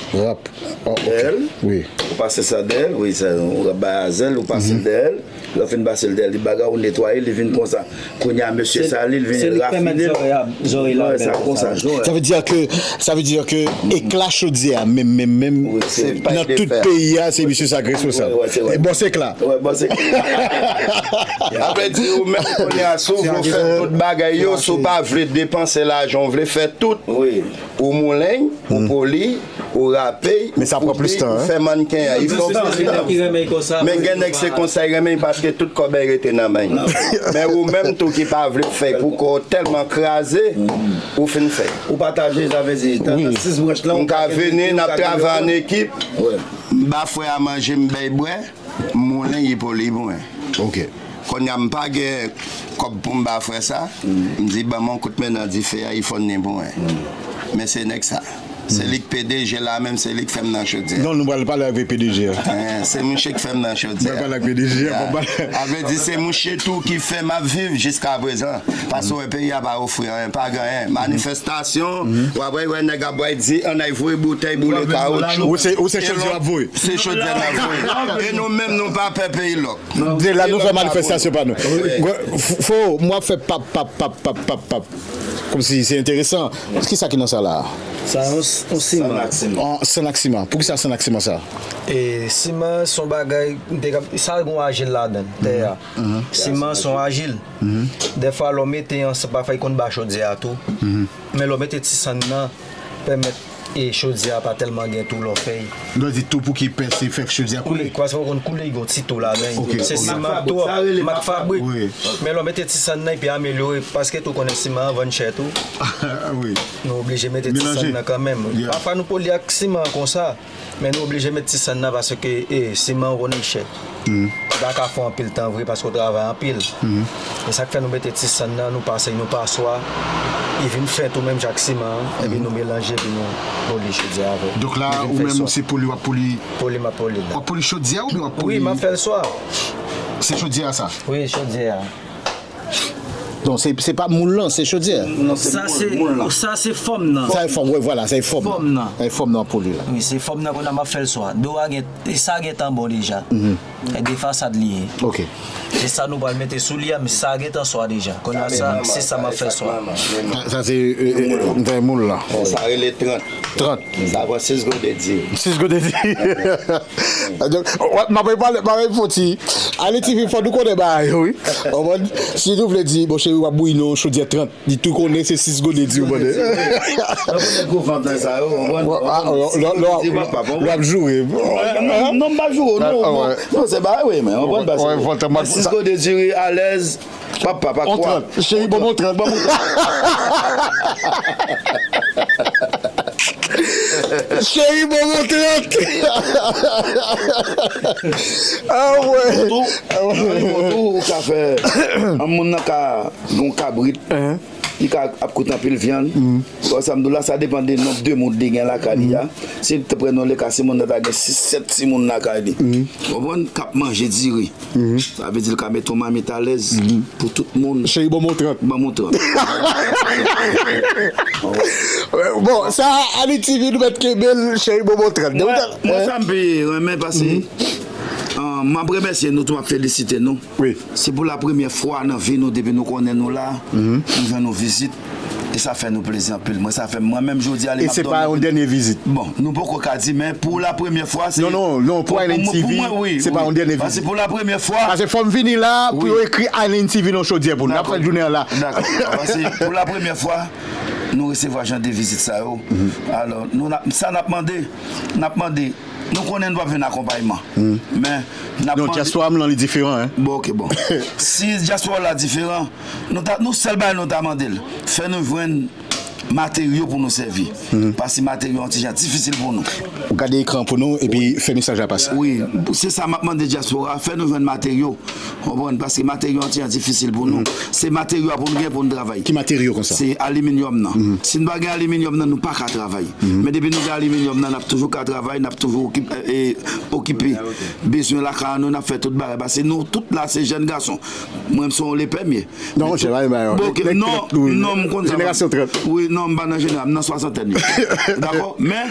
Rap. Oh, ok. Dèyè l. Wi. Ou pase sa dèyè l, wi, sa, ou rap bay a zèl, ou pase l dèyè l. Lè w fin pase l dèyè l, li bagay ou netwaye, li vin konsa. Kounye a, mesye sa, li vin rafine l. Zòrèy la, zòrèy la bèl konsa. Sa vle di ke, sa vle di ke ekla chodyè a, menm, menm, menm, nan tout peyi a, se misye sa k responsab. E bòs ekla. Wi, bòs ekla. Sa vle di, ou menm kounye a, si w vle fè tout bagay yo, si w pa vle depanse lajan, w vle fè tout. Wi. Ou moulen, ou poli, ou rape, men sa pran plis tan, ou fè mannken an, li fè w plis tan. Men gen nèg se konsa, li renmen paske tout kòb la rete nan men l. Men ou menm tou ki pa vle fè pou kò w tèlman kraze, ou fin fè. Ou pataje, sa vle di, nan sis branch lan, m ka vini, n ap travay an ekip, m ba frè a manje, m bay bwè. M moulen, li poli pou mwen. Ok. Kounye a, m pa gen kòb pou m ba frè sa. M di, ban m yon kout men nan dife a, li fonn li pou mwen. Men se nèg sa. Se li k P D G la menm, se li k fè m nan chodyè. Non, nou pral pale avèk P D G a. Eh, se mouche k fè m nan chodyè. Nou pral pale ak P D G a, pa pale. Sa vle di, se mouche tou ki fè m ap viv jiska prezan. Paske w wè, peyi a pa ofri anyen, pa gen anyen. Manifestasyon, w ap wè nèg ap bay di, ann al voye boutèy, boule kawotchou. Ou se, ou se chodyè w ap voye. Se chodyè n ap voye. E nou menm, nou pa pè peyi lòk. De la, nou fè manifestasyon pa nou. Wi. Fo, fo, m ap fè pap, pap, pap, pap, pap, pap. Kòmsi se enteresan. Kisa ki nan sa la? Sa yon, yon siman. Sann ak siman. Sann ak siman. Poukisa sann ak siman sa? E siman se yon bagay, m te ka, sa gen ajil ladan l, tè a. Siman se yon ajil. Dèfwa, lè w mete ansanm, pafwa, li konn ba chodyè a tou. Men lè w mete ti sann nan, pèmèt e chodyè a pa tèlman gen tou lè w fè l. Lè w di tou pou ki pèse fè chodyè a koule. Wi, paske w konn koule, li gen yon ti tou ladan l. Ok, ok. Se siman twòp, mak fabrik. Wi. Men lè w mete ti sann nan, epi amelyore, paske tou konnen siman an vann chè tou. Wi. Nou oblije mete ti sann nan kanmenm. Pafwa nou poli ak siman an konsa. Men nou oblije met ti sann nan paske, e, siman ou konnen chè. Ou pa ka fè anpil tan vre paske ou travay anpil. E sa k fè nou mete ti sann nan, nou pase nou paswa. Li vin fè tou menm jan ak siman an, epi nou melanje, epi nou poli chodyè avè l. Donk la, ou menm, se poli w ap poli? Poli, m ap poli la. W ap poli chodyè oubyen w ap poli? Wi, m ap fè l swa. Se chodyè a sa? Wi, chodyè a. Non, se, se pa moul lan, se chodyè. Non, se moul, moul lan. Sa se fòm nan. Sa se fòm, wi, vwala, se fòm nan. Fòm nan. E fòm nan pou li la. Wi, se fòm nan kounye a m ap fè l swa. Do a gen, e sa gentan bon deja. E de fasad li ye. Ok. Se sa nou pral mete sou li a, men sa gentan swa deja. Kounye a sa, se sa m ap fè swa. Sa, sa se, e, e, m fè moul lan. Sa rele trant. Trant. Sa pran sis gode diri. Sis gode diri. Donk, w ap, m ap pale, m ap pale fon ti. Haïti T V fò nou konnen bagay yo, wi. Ou konprann? Si nou vle di, bon, cheri, w ap bouyi nan yon chodyè trant, li tou konnen se sis gode diri, ou konnen. Lè w konnen gwo vant nan sa yo, ou konprann? Lè w ap joure. Non, m pa joure, non. Non, se bagay, wi, men, ou konprann, paske sis gode diri, alèz, Papa, pa kwa. On trant. Cheri, ban m on trant. Ban m on trant. Cheri, ban m on trant. Ah, wè. Tou, tou, ou ka fè, yon moun nan ka gen yon kabrit. Li ka ap koute anpil vyann. Bon, sa m di w la, sa depann de nonb de moun li gen lakay li a. Si l te pran nan le ka, si moun nan ta gen sis, sèt timoun lakay li. Ou konprann? K ap manje diri. Sa vle di l ka mete yon mamit alèz pou tout moun. Cheri, ban m on trant. Ban m on trant. Bon, sa, Haïti T V, nou mèt kenbe l, cheri, ban m on trant. Mwen, mwen, sa m pi renmen, paske, ah, m ap remèsye nou tou, m ap felisite nou. Wi. Se pou la premyè fwa nan vi nou, depi nou konnen nou la, nou jwenn yon vizit. E sa fè nou plezi anpil. Mwen, sa fè mwen menm jodi a, li m ap dòmi. E se pa yon dènye vizit. Bon, nou poko ka di, men pou la premyè fwa, se... Non, non, non, pou Island T V, se pa yon dènye vizit. Paske pou la premyè fwa... Paske fò m vini la, pou yo ekri Island T V nan chodyè pou nou. N ap fè jounen an la. Dakò. Paske pou la premyè fwa, Nou resevwa jan de vizit sa yo. Alò, nou, n ap- sa n ap mande, n ap mande, nou konnen nou p ap jwenn akonpayman. Men, n ap Non, mande dyaspora m lan, li diferan, en. Bon, ok, bon. Si dyaspora la diferan, nou ta, nou sèl bagay nou ta mande l, fè nou jwenn materyo pou nou sèvi. Paske materyo an ti jan difisil pou nou. Ou gade ekran pou nou, epi fè mesaj la pase. Wi, se sa m ap mande dyaspora, fè nou jwenn materyo. Konprann? Paske materyo an ti jan difisil pou nou. Se materyo a pou nou gen pou nou travay. Ki materyo konsa? Se aliminyòm nan. Si n pa gen aliminyòm nan, nou pa ka travay. Men depi nou gen aliminyòm nan, n ap toujou ka travay, n ap toujou okip- e, okipe bezwen lakay nou, n ap fè tout bagay. Paske nou tout la se jèn gason. Mwen, m se yon lepè m ye. Non, monchè, pa, pa, Bon, ok, non, non, m konn sa. Jenerasyon trant. Wi, non, m pa nan jenerasyon, m nan swasantèn yo. Dakò? Men,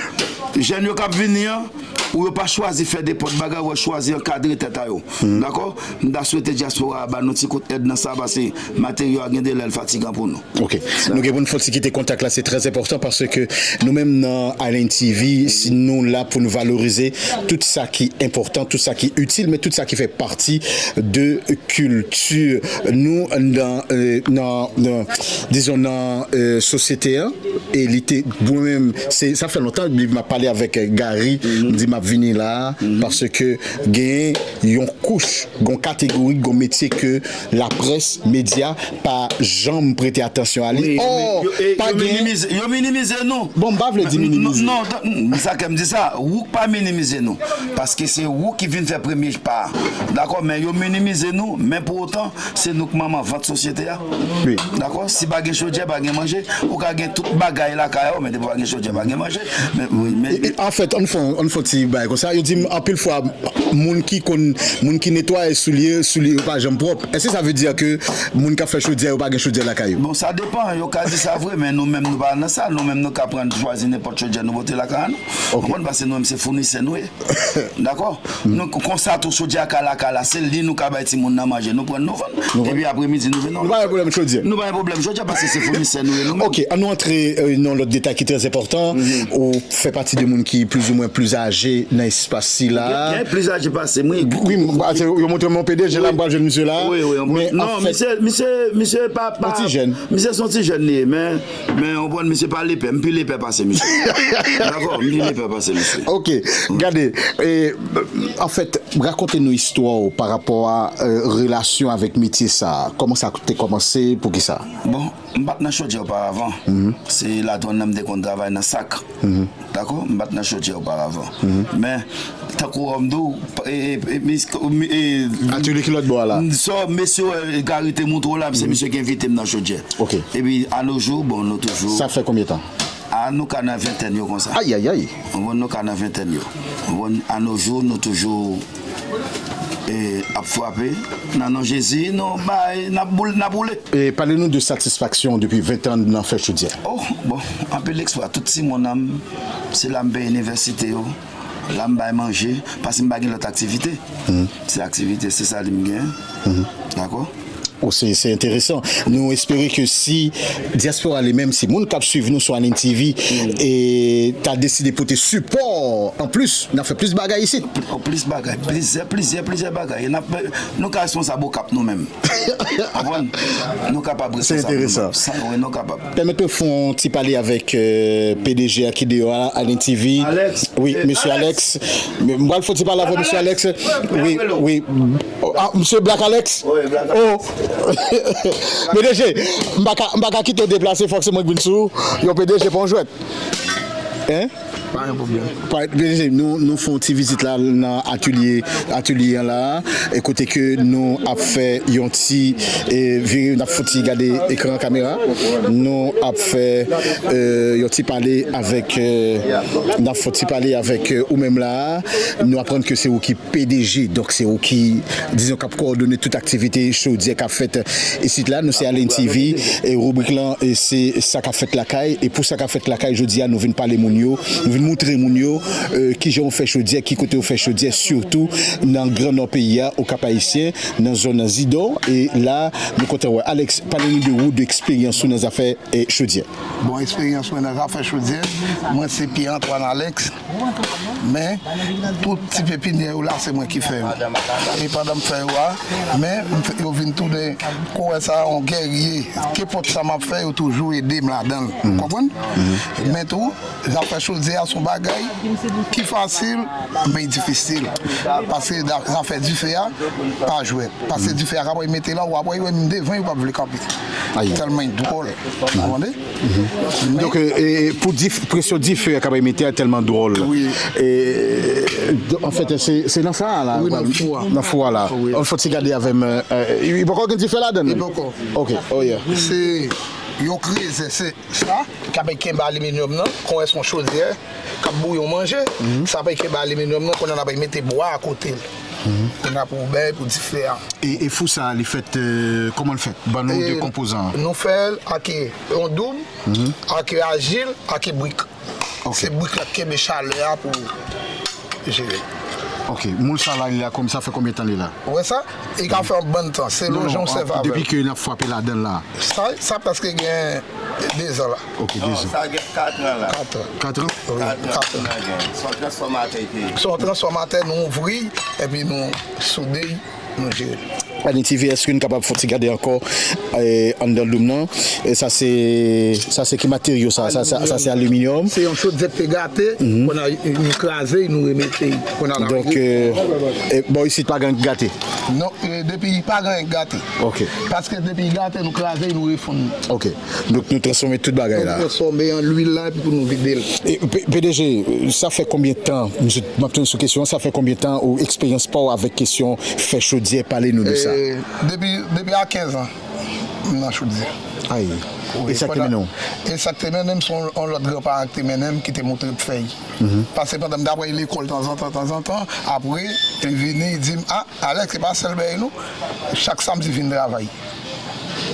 jèn yo k ap vini an, ou yo pa chwazi fè nenpòt bagay, ou yo chwazi ankadre tèt a yo. Dakò? M ta swete dyaspora a ba nou ti kout èd nan sa, paske materyo a gen de lè l fatigan pou nou. Ok. Nou gen pou n fòti kite kontak la, se trè enpòtan paske nou menm nan Island T V, si nou la pou nou valorize tout sa ki enpòtan, tout sa ki itil, men tout sa ki fè pati de kilti nou nan, euh, nan, nan, dizon, nan, euh, sosyete a. E li te, mwen menm, se, sa fè lontan, m ap pale avèk, euh, Gary, m di m ap vini la, paske gen yon kouch, gon kategori, gon metye ke laprès, medya, pa janm prete atansyon a li. Wi, Ò, yo, e, pa yo gen minimize, yo minimize nou. Bon, m pa vle di minimize. Non, non, non, sa ke m di sa, ou k pa minimize nou. Paske se ou ki vin fè premye pa. Dakò, men yo minimize nou, men pou otan, se nou k manman vant sosyete a. Wi. Dakò? Si pa gen chodyè, pa gen manje. Ou ka gen tout bagay lakay ou, men depi pa gen chodyè, pa gen manje. Men, men, E, e, anfèt, ann fè, ann fè ti bagay konsa. Yo di m, anpil fwa, moun ki konn, moun ki netwaye soulye, soulye yo pa janm pwòp. Èske sa vle di ke moun k ap fè chodyè yo pa gen chodyè lakay yo? Bon, sa depan. Yo ka di sa vre, men nou menm, nou pa nan sa. Nou menm, nou ka pran, chwazi nenpòt chodyè nou pote lakay nou. Ok. Konprann? Paske nou menm, se founisè nou ye. Dakò? Nou, konsa tou, chodyè a ka lakay la, se li nou ka bay timoun nan manje, nou pran, nou vann. Nou vann. Epi apremidi, nou vin. Nou pa gen pwoblèm chodyè. Nou pa gen pwoblèm chodyè, paske se founisè nou ye, nou menm. Ok, ann nou antre, euh, nan lòt detay ki trè enpòtan. Ou fè pati de moun ki plizoumwen pli aje nan espas sila. Gen, gen pli aje pase m, wi. Wi, m, se, yo montre m yon P D G la, m pral jwenn misye la. Wi, wi, non, misye, misye, misye pa, pa, yon ti jèn. Misye se yon ti jèn li ye, men, men, ou konprann, misye pa lepè, m pi lepè pase misye. Dakò, m pi lepè pase misye. Ok, gade, e, anfèt, rakonte nou istwa w pa rapò a, euh, relasyon avèk metye sa a. Kòman sa te kòmanse, poukisa? Bon, m pa t nan chodyè oparavan. Se ladwann nan m te konn travay nan sak. Dakò? M pa t nan chodyè oparavan. Men, tankou w di w, e, e, e, mis- e, Atelier ki lòt bò a la? Sa mesye, e, Gary te montre w la, se misye ki envite m nan chodyè. Ok. Epi, a no jou, bon, nou toujou Sa fè konbyen tan? A, nou ka nan ventèn yo konsa. Ayayay. Ou konprann, nou ka nan ventèn yo. Ou konprann, a no jou, nou toujou, e, ap frape. Nan non Jezi, nou bay, n ap boul-, n ap boule. E pale nou de satisfaksyon depi ven tan nan fè chodyè. Oh, bon, anpil eksplwa. Tout timoun an m, se la m peye inivèsite yo, la m bay manje, paske m pa gen lòt aktivite. Se aktivite, se sa li m gen. Dakò? Oh, se, se enteresan. Nou espere ke si dyaspora li menm, si moun k ap swiv nou sou Anin T V, e ta deside pote sipò anplis, n ap fè plis bagay isit. Plis bagay, plizyè, plizyè, plizyè bagay. E n ap, nou ka responsab Okap nou menm. Konprann? Nou kapab Se responsab nou enteresan. menm. Sa, wi, nou kapab. Pèmèt mwen fè yon ti pale avèk, euh, P D G a ki deyò a, Anin T V. Alex. Wi, Eh, mesye Alex. Alex. M pral fè yon ti pale avèk mesye Alex. Wi, wi. Oh, ah, mesye Black Alex? Wi, Black Alex. Oh. P D G, m pa ka, m pa ka kite w deplase, fòk se mwen k vin sou ou. Yo, P D G, pa yon jwèt. Hein? Pa gen pwoblèm. Pa, P D G, nou, nou fè yon ti vizit la nan atelye, atelye an la, e kote ke nou ap fè yon ti, e, vire, n ap fè yon ti gade ekran kamera. Nou ap fè, euh, yon ti pale avèk, euh, n ap fè yon ti pale avèk, euh, ou menm la. Nou aprann ke se ou ki P D G, donk se ou ki, dizon, k ap kowòdone tout aktivite chodyè k ap fèt isit la. Nou se Alen T V, e ribrik lan, e se sa k ap fèt lakay. E pou sa k ap fèt lakay, jodi a, nou vin pale moun yo, nou vin moutre moun yo, euh, kijan yo fè chodyè, ki kote yo fè chodyè, sitou nan Gran Nò peyi a, o Kap Ayisyen, nan zòn nan Zidò. E la, nou kontan wè Alex, pale nou de ou, de eksperyans ou nan zafè, eh, chodyè. Bon, eksperyans mwen nan zafè chodyè, mwen se Pierre Antoine Alex, men tout ti pepinyè yo la, se mwen ki fè yo. E pandan m fè yo a, men m fè, yo vin tounen, kou wè sa, yon gèrye. Kenpòt sa m ap fè, yo toujou ede m ladan l. Ou konprann? Men tou, zafè chodyè a se yon bagay ki fasil, men difisil. Paske da- zafè dife a, pa jwèt. Paske dife a kapab mete la, ou ap wè, yo menm devan, yo p ap vle kanpe. Ayi. Tèlman l dwòl. Ou konprann? Donk, euh, e pou dif- presyon dife a kapab mete a tèlman dwòl. Wi. E, do- anfèt, se, se nan fwa a la. Wi, nan fwa. Nan fwa a la. Wi. Ann fè ti gade avè m, euh, euh, li poko gen dife ladan l? Li poko. Ok, oh yeah. Se yon krezè, se sa, k ap kenbe aliminyòm nan, kon wè se yon chodyè, k ap bouyon manje, sa ap kenbe aliminyòm nan, kounye a n ap mete bwa akote l. Kounye a pou bèy, pou dife a. E, e fou sa, li fèt, euh, kòman l fèt? Ban nou de konpozan. Nou fè l ak yon doub, ak ajil, ak brik. Ok. Se brik la k kenbe chalè a pou jere. Ok, moul sa la, li la, kòm sa fè konbyen tan li la? Ou wè sa? Li ka fè yon bann tan, selon jan w sèvi avè l. Depi ke n ap frape ladan l la. Sa, sa prèske gen de zan la. Ok, de zan. Sa gen kat an la. Kat an. Kat an? Wi, kat an. Kat an. Se yon transfòmatè ki. Se yon transfòmatè, nou ouvri, epi nou soude, nou jere. Annie T V, èske n kapab fè yon ti gade ankò, eh, anndan doum nan? E sa se, sa se ki materyo sa? Sa, sa, sa se aliminyòm? Se yon chodyè ki te gate, kounye a nou kraze, nou remete, kounye a n ap. Donk, eh, eh, bò isit pa gen anyen ki gate? Non, eh, depi pa gen anyen ki gate. Ok. Paske depi li gate, nou kraze, nou refonn. Ok. Donk nou transfòme tout bagay la. Nou transfòme an lwil la, epi pou nou vide l. E, P-, P D G, sa fè konbyen tan, misye, m ap tounen sou kesyon an, sa fè konbyen tan ou eksperyans pa w avèk kesyon fè chodyè, pale nou de sa? Eh, depi, depi a kenz an, m nan chodyè. Ayi. Wi, e sa k te mennen w? E sa k te mennen m, se yon, yon lòt granparan ki te mennen m, ki te montre m fè l. Paske pandan m t ap al lekòl tanzantan, tanzantan, apre, li vini, li di m, "A, Alex, se pa sèl bèy nou, chak samdi vin travay."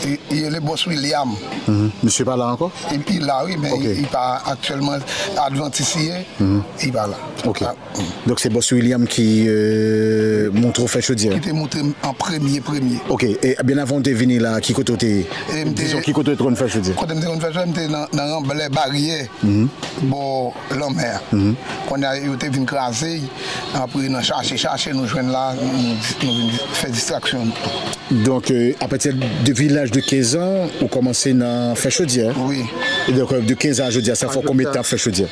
Li, li rele Bòs William. Misye pa la ankò? Epi la, wi, men li pa aktyèlman, advantis li ye, li pa la. Ok. Donk se Bòs William ki, euh, montre w fè chodyè? Ki te montre m an premye, premye. Ok, e byen avan w te vini la, ki kote w te ye? Dizon, ki kote w te konn fè chodyè? Kote m te konn fè chodyè, m te nan, nan Ranblè Baryè, bò lanmè a. Kounye a, yo te vin kraze, apre nan chache, chache, nou jwenn la, nou, nou vin fè distraksyon. Donk, euh, apati depi laj de kenz an, ou kòmanse nan fè chodyè? Wi. E donk, euh, de kenz an a jodi a, sa fè w konbyen tan ap fè chodyè?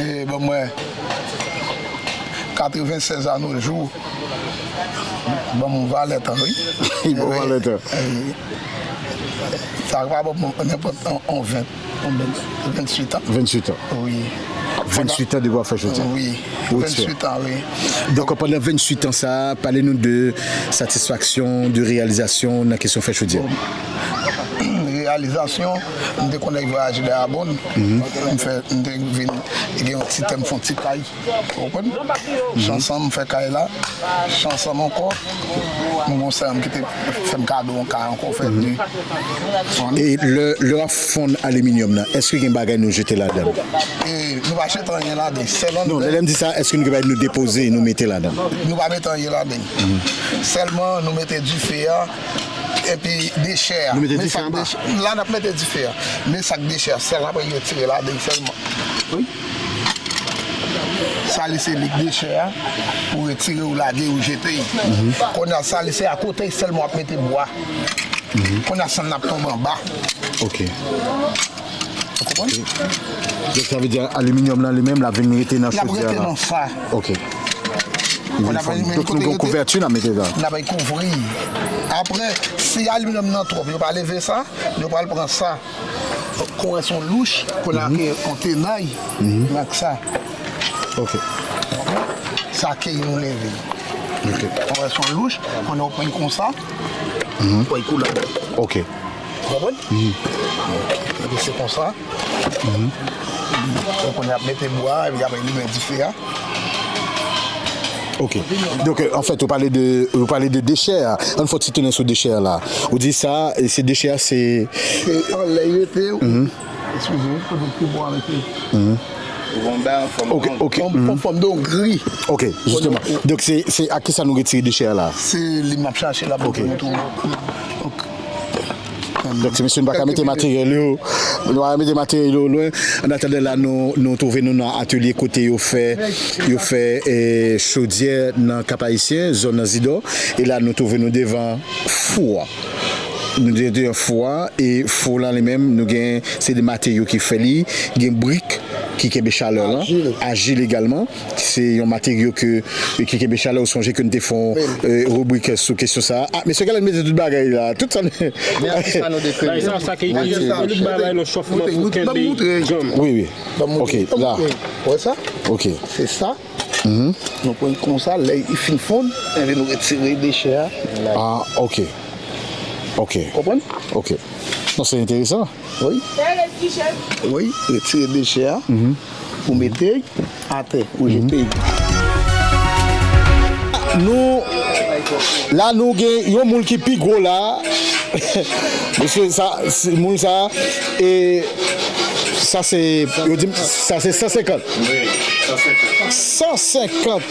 E, ban mwen, katrevennsèz a nos jours, ban mwen valè tan, wi. Bon, valè tan. Sa va ban mwen nenpòt yon, yon ven, yon ven, venntuit an. Venntuit an. Wi. Venntuit an depi w ap fè chodyè? Wi. Ou eksperyans. Venntuit an, wi. Donk, pandan venntuit an sa a, pale nou de satisfaksyon, de reyalizasyon nan kesyon fè chodyè. Reyalizasyon, m te konn al vwayaje Dayabonn. M fè, m te vin gen yon ti tè, m fè yon ti kay. Ou konprann? Chans an m fè kay la. Chans an m ankò. M gon sè m ki te fè m kado yon kay ankò, fè de. E lè, lè w ap fonn aliminyòm nan, èske gen bagay nou jete ladan l? E nou pa jete anyen ladan. Sèl anndan. Non, lè m di sa, èske nou gen bagay nou depoze, nou mete ladan l? Nou pa mete anyen ladan. Sèlman nou mete dife a, epi dechè a. Nou mete dife anba? La n ap mete dife a. Men sa k dechè a, sèl apre yo tire ladan sèlman. Wi. Sa li se lik dechè a, ou retire, ou lage, ou jete. Kounye a, sa li se akote sèlman w ap mete bwa. Kounye a, sann n ap tonbe anba. Ok. Ou konprann? Donk, sa vle di aliminyòm nan li menm, l ap vin rete nan chodyè a la? L ap rete nan sa. Ok. Donk, nou gen kouvèti n ap mete la. N ap kouvri. Apre, si aliminyòm nan twòp, yo pa leve sa, yo pral pran sa. Kon wè se yon louch, pou lage yon tenay, ak sa. Ok. Sa ke nou leve. Ok. Kon wè se yon louch, kon nou pran konsa, pou koule. Ok. Ou konprann? Epi se konsa. Donk, nou ap mete bwa, epi apre limen dife a. Ok. Donk, euh, anfèt, ou pale de, ou pale de dechè a. Ann fè yon ti tounen sou dechè a la. Ou di sa, e se dechè a, se. Se anlè yo rete. Eskize, kote ti bwa rete. Ok, ok. Fòm, fòm, fòm de yon gri. Ok, jisteman. Donk, se, se ak kisa nou retire dechè a la? Se li m ap chache la pou nou twouve. Donk, se mesye, nou pa ka mete materyèl yo, nou pa ka mete materyèl yo lwen. An atandan, la, nou, nou twouve nou nan atelye kote yo fè, yo fè, eh, chodyè nan Kap Ayisyen, zòn nan Zidò. E la, nou twouve nou devan fou a. Nou devan fou a, e fou la, li menm, nou gen, se de materyo ki fè li, gen brik ki kenbe chalè lan, ajil egalman. Se yon materyo ke, ki kenbe chalè. Ou sonje ke nou te fè yon, eh, ribrik sou kesyon sa a. Ah, mesye Galen mete tout bagay la. Tout sa. Men an sa nou dekrete. Sa, sa ki itilize tout bagay nan chofman pou kenbe janm. Wi, wi. Ok, la. Wè sa? Ok. Se sa. Nou pran konsa, lè li fin fonn, enben nou retire dechè a. Ah, ok. Ok. Konprann? Ok. Non, se enteresan. Wi. Wi, retire dechè a. Ou mete atè, ou jete. Nou, la, nou gen yon moul ki pi gwo la. Mesye, sa, se, moul sa, e sa se, yo di m, sa se san senkant. Wi, san senkant. San senkant.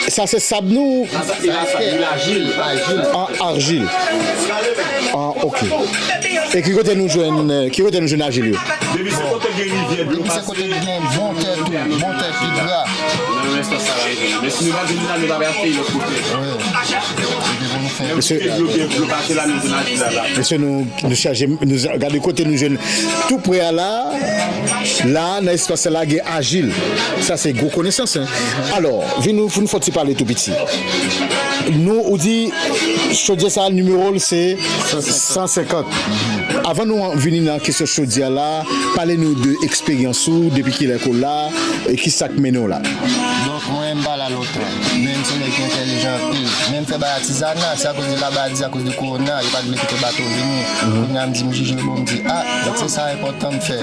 Sa se sab nou? Sa se ajil. An ajil. Ah, ok. E ki kote nou jwenn, ki kote nou jwenn ajil yo? Depi se kote gen rivyè, depi se kote gen bon tè tou, bon tè ki gra. Nan yon espès sa la, men si nou pa gen nou ta pral achte lòt kote. Wi. Mesye, dlo, dlo pase la, nou jwenn ajil la, la. Mesye, nou, nou chaje, nou gade kote nou jwenn tou prè a la. La, nan espas la, gen ajil. Sa se gwo konesans, en. Alò, vin nou, nou fè ti pale tou piti. Nou, ou di, chodyè sa, nimewo l se san senkant. Avan nou vini nan kesyon chodyè la, pale nou de eksperyans ou, depi kilè ke w la, e kisa k mennen w la? Donk, mwen, m pa la lontan. Men m se nèg ki entèlijan anpil. Men m fè bay atizana, se akoz de labadi, akoz de kowona, yo pa t vle kite bato vini. Kounye a m di m jije bon, m di, ah, donk se sa enpòtan m fè.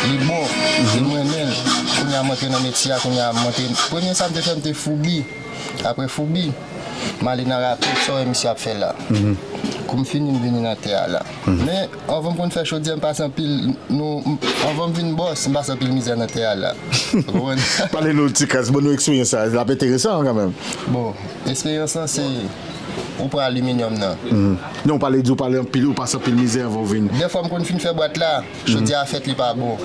Li bon, e m renmen l. Kounye a m antre nan metye a, kounye a m antre. Premye sa m te fè, m te foubi. Apre foubi, m ale nan rapè, sa w wè misye ap fè la. Kou m fini, m vini nan tè a la. Men, anvan m konn fè chodyè, m pase anpil, nou, m, anvan m vin bòs, m pase anpil mizè nan tè a la. Ou konprann? Pale nou ti kras, ban nou eksperyans sa, l ap enteresan kanmenm. Bon, eksperyans lan se, ou pran aliminyòm nan. Non, w pale di w pale anpil, ou pase anpil mizè anvan w vin. Dèfwa m konn fin fè bwat la, chodyè a fèt li pa bon.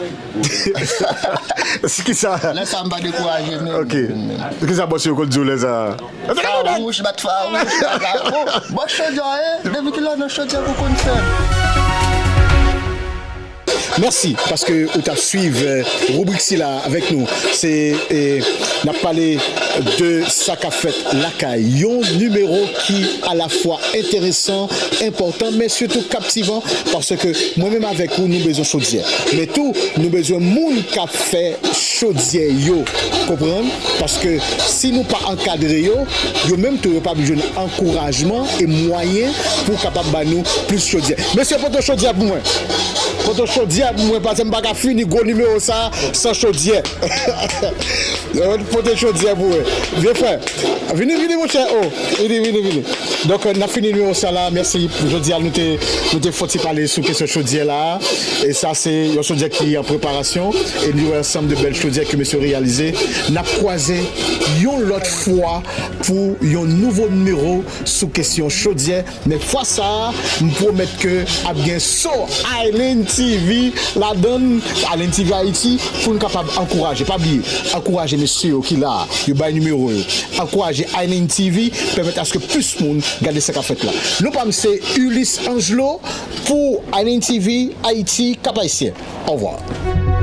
Kisa? Lè sa m pa dekouraje menm. Ok. Kisa bòs yo konn di w lè sa? Fawouch, bat fawouch, bat fawouch. Bòs chodyè, eh, depi kilè w nan chodyè pou konn fè? Mèsi paske ou t ap swiv, eh, ribrik sila avèk nou. Se, eh, n ap pale de sa k ap fèt lakay. Yon nimewo ki alafwa enteresan, enpòtan, men sitou kaptivan, paske mwen menm avèk ou, nou bezwen chodyè. Men tou, nou bezwen moun k ap fè chodyè yo. Konprann? Paske si nou pa ankadre yo, yo menm tou, yo p ap jwenn ankourajman e mwayen pou kapab ba nou plis chodyè. Mesye, pote chodyè pou mwen. Pote chodyè pou mwen, paske m pa ka fini gwo nimewo sa san chodyè. Pote chodyè pou mwen. Vye frè, vini, vini, monchè. Oh, vini, vini, vini. Donk, n ap fini nimewo sa la. Mèsi. Jodi a, nou te, nou te fè ti pale sou kesyon chodyè la. E sa, se yon chodyè ki an preparasyon. E nou wè ansanm de bèl chodyè ke mesye reyalize. N ap kwaze yon lòt fwa pou yon nouvo nimewo sou kesyon chodyè. Men fwa sa a, m pwomèt ke ap gen so Island T V ladan l, Island T V Ayiti, pou n kapab ankouraje. Pa bliye, ankouraje mesye yo ki la a, yo bay nimewo yo. Ankouraje Island T V, pèmèt aske plis moun gade sa k ap fèt la. Non pa m se Ulysse Angelo pou Island T V Ayiti, Cap Haïtien. Au revoir.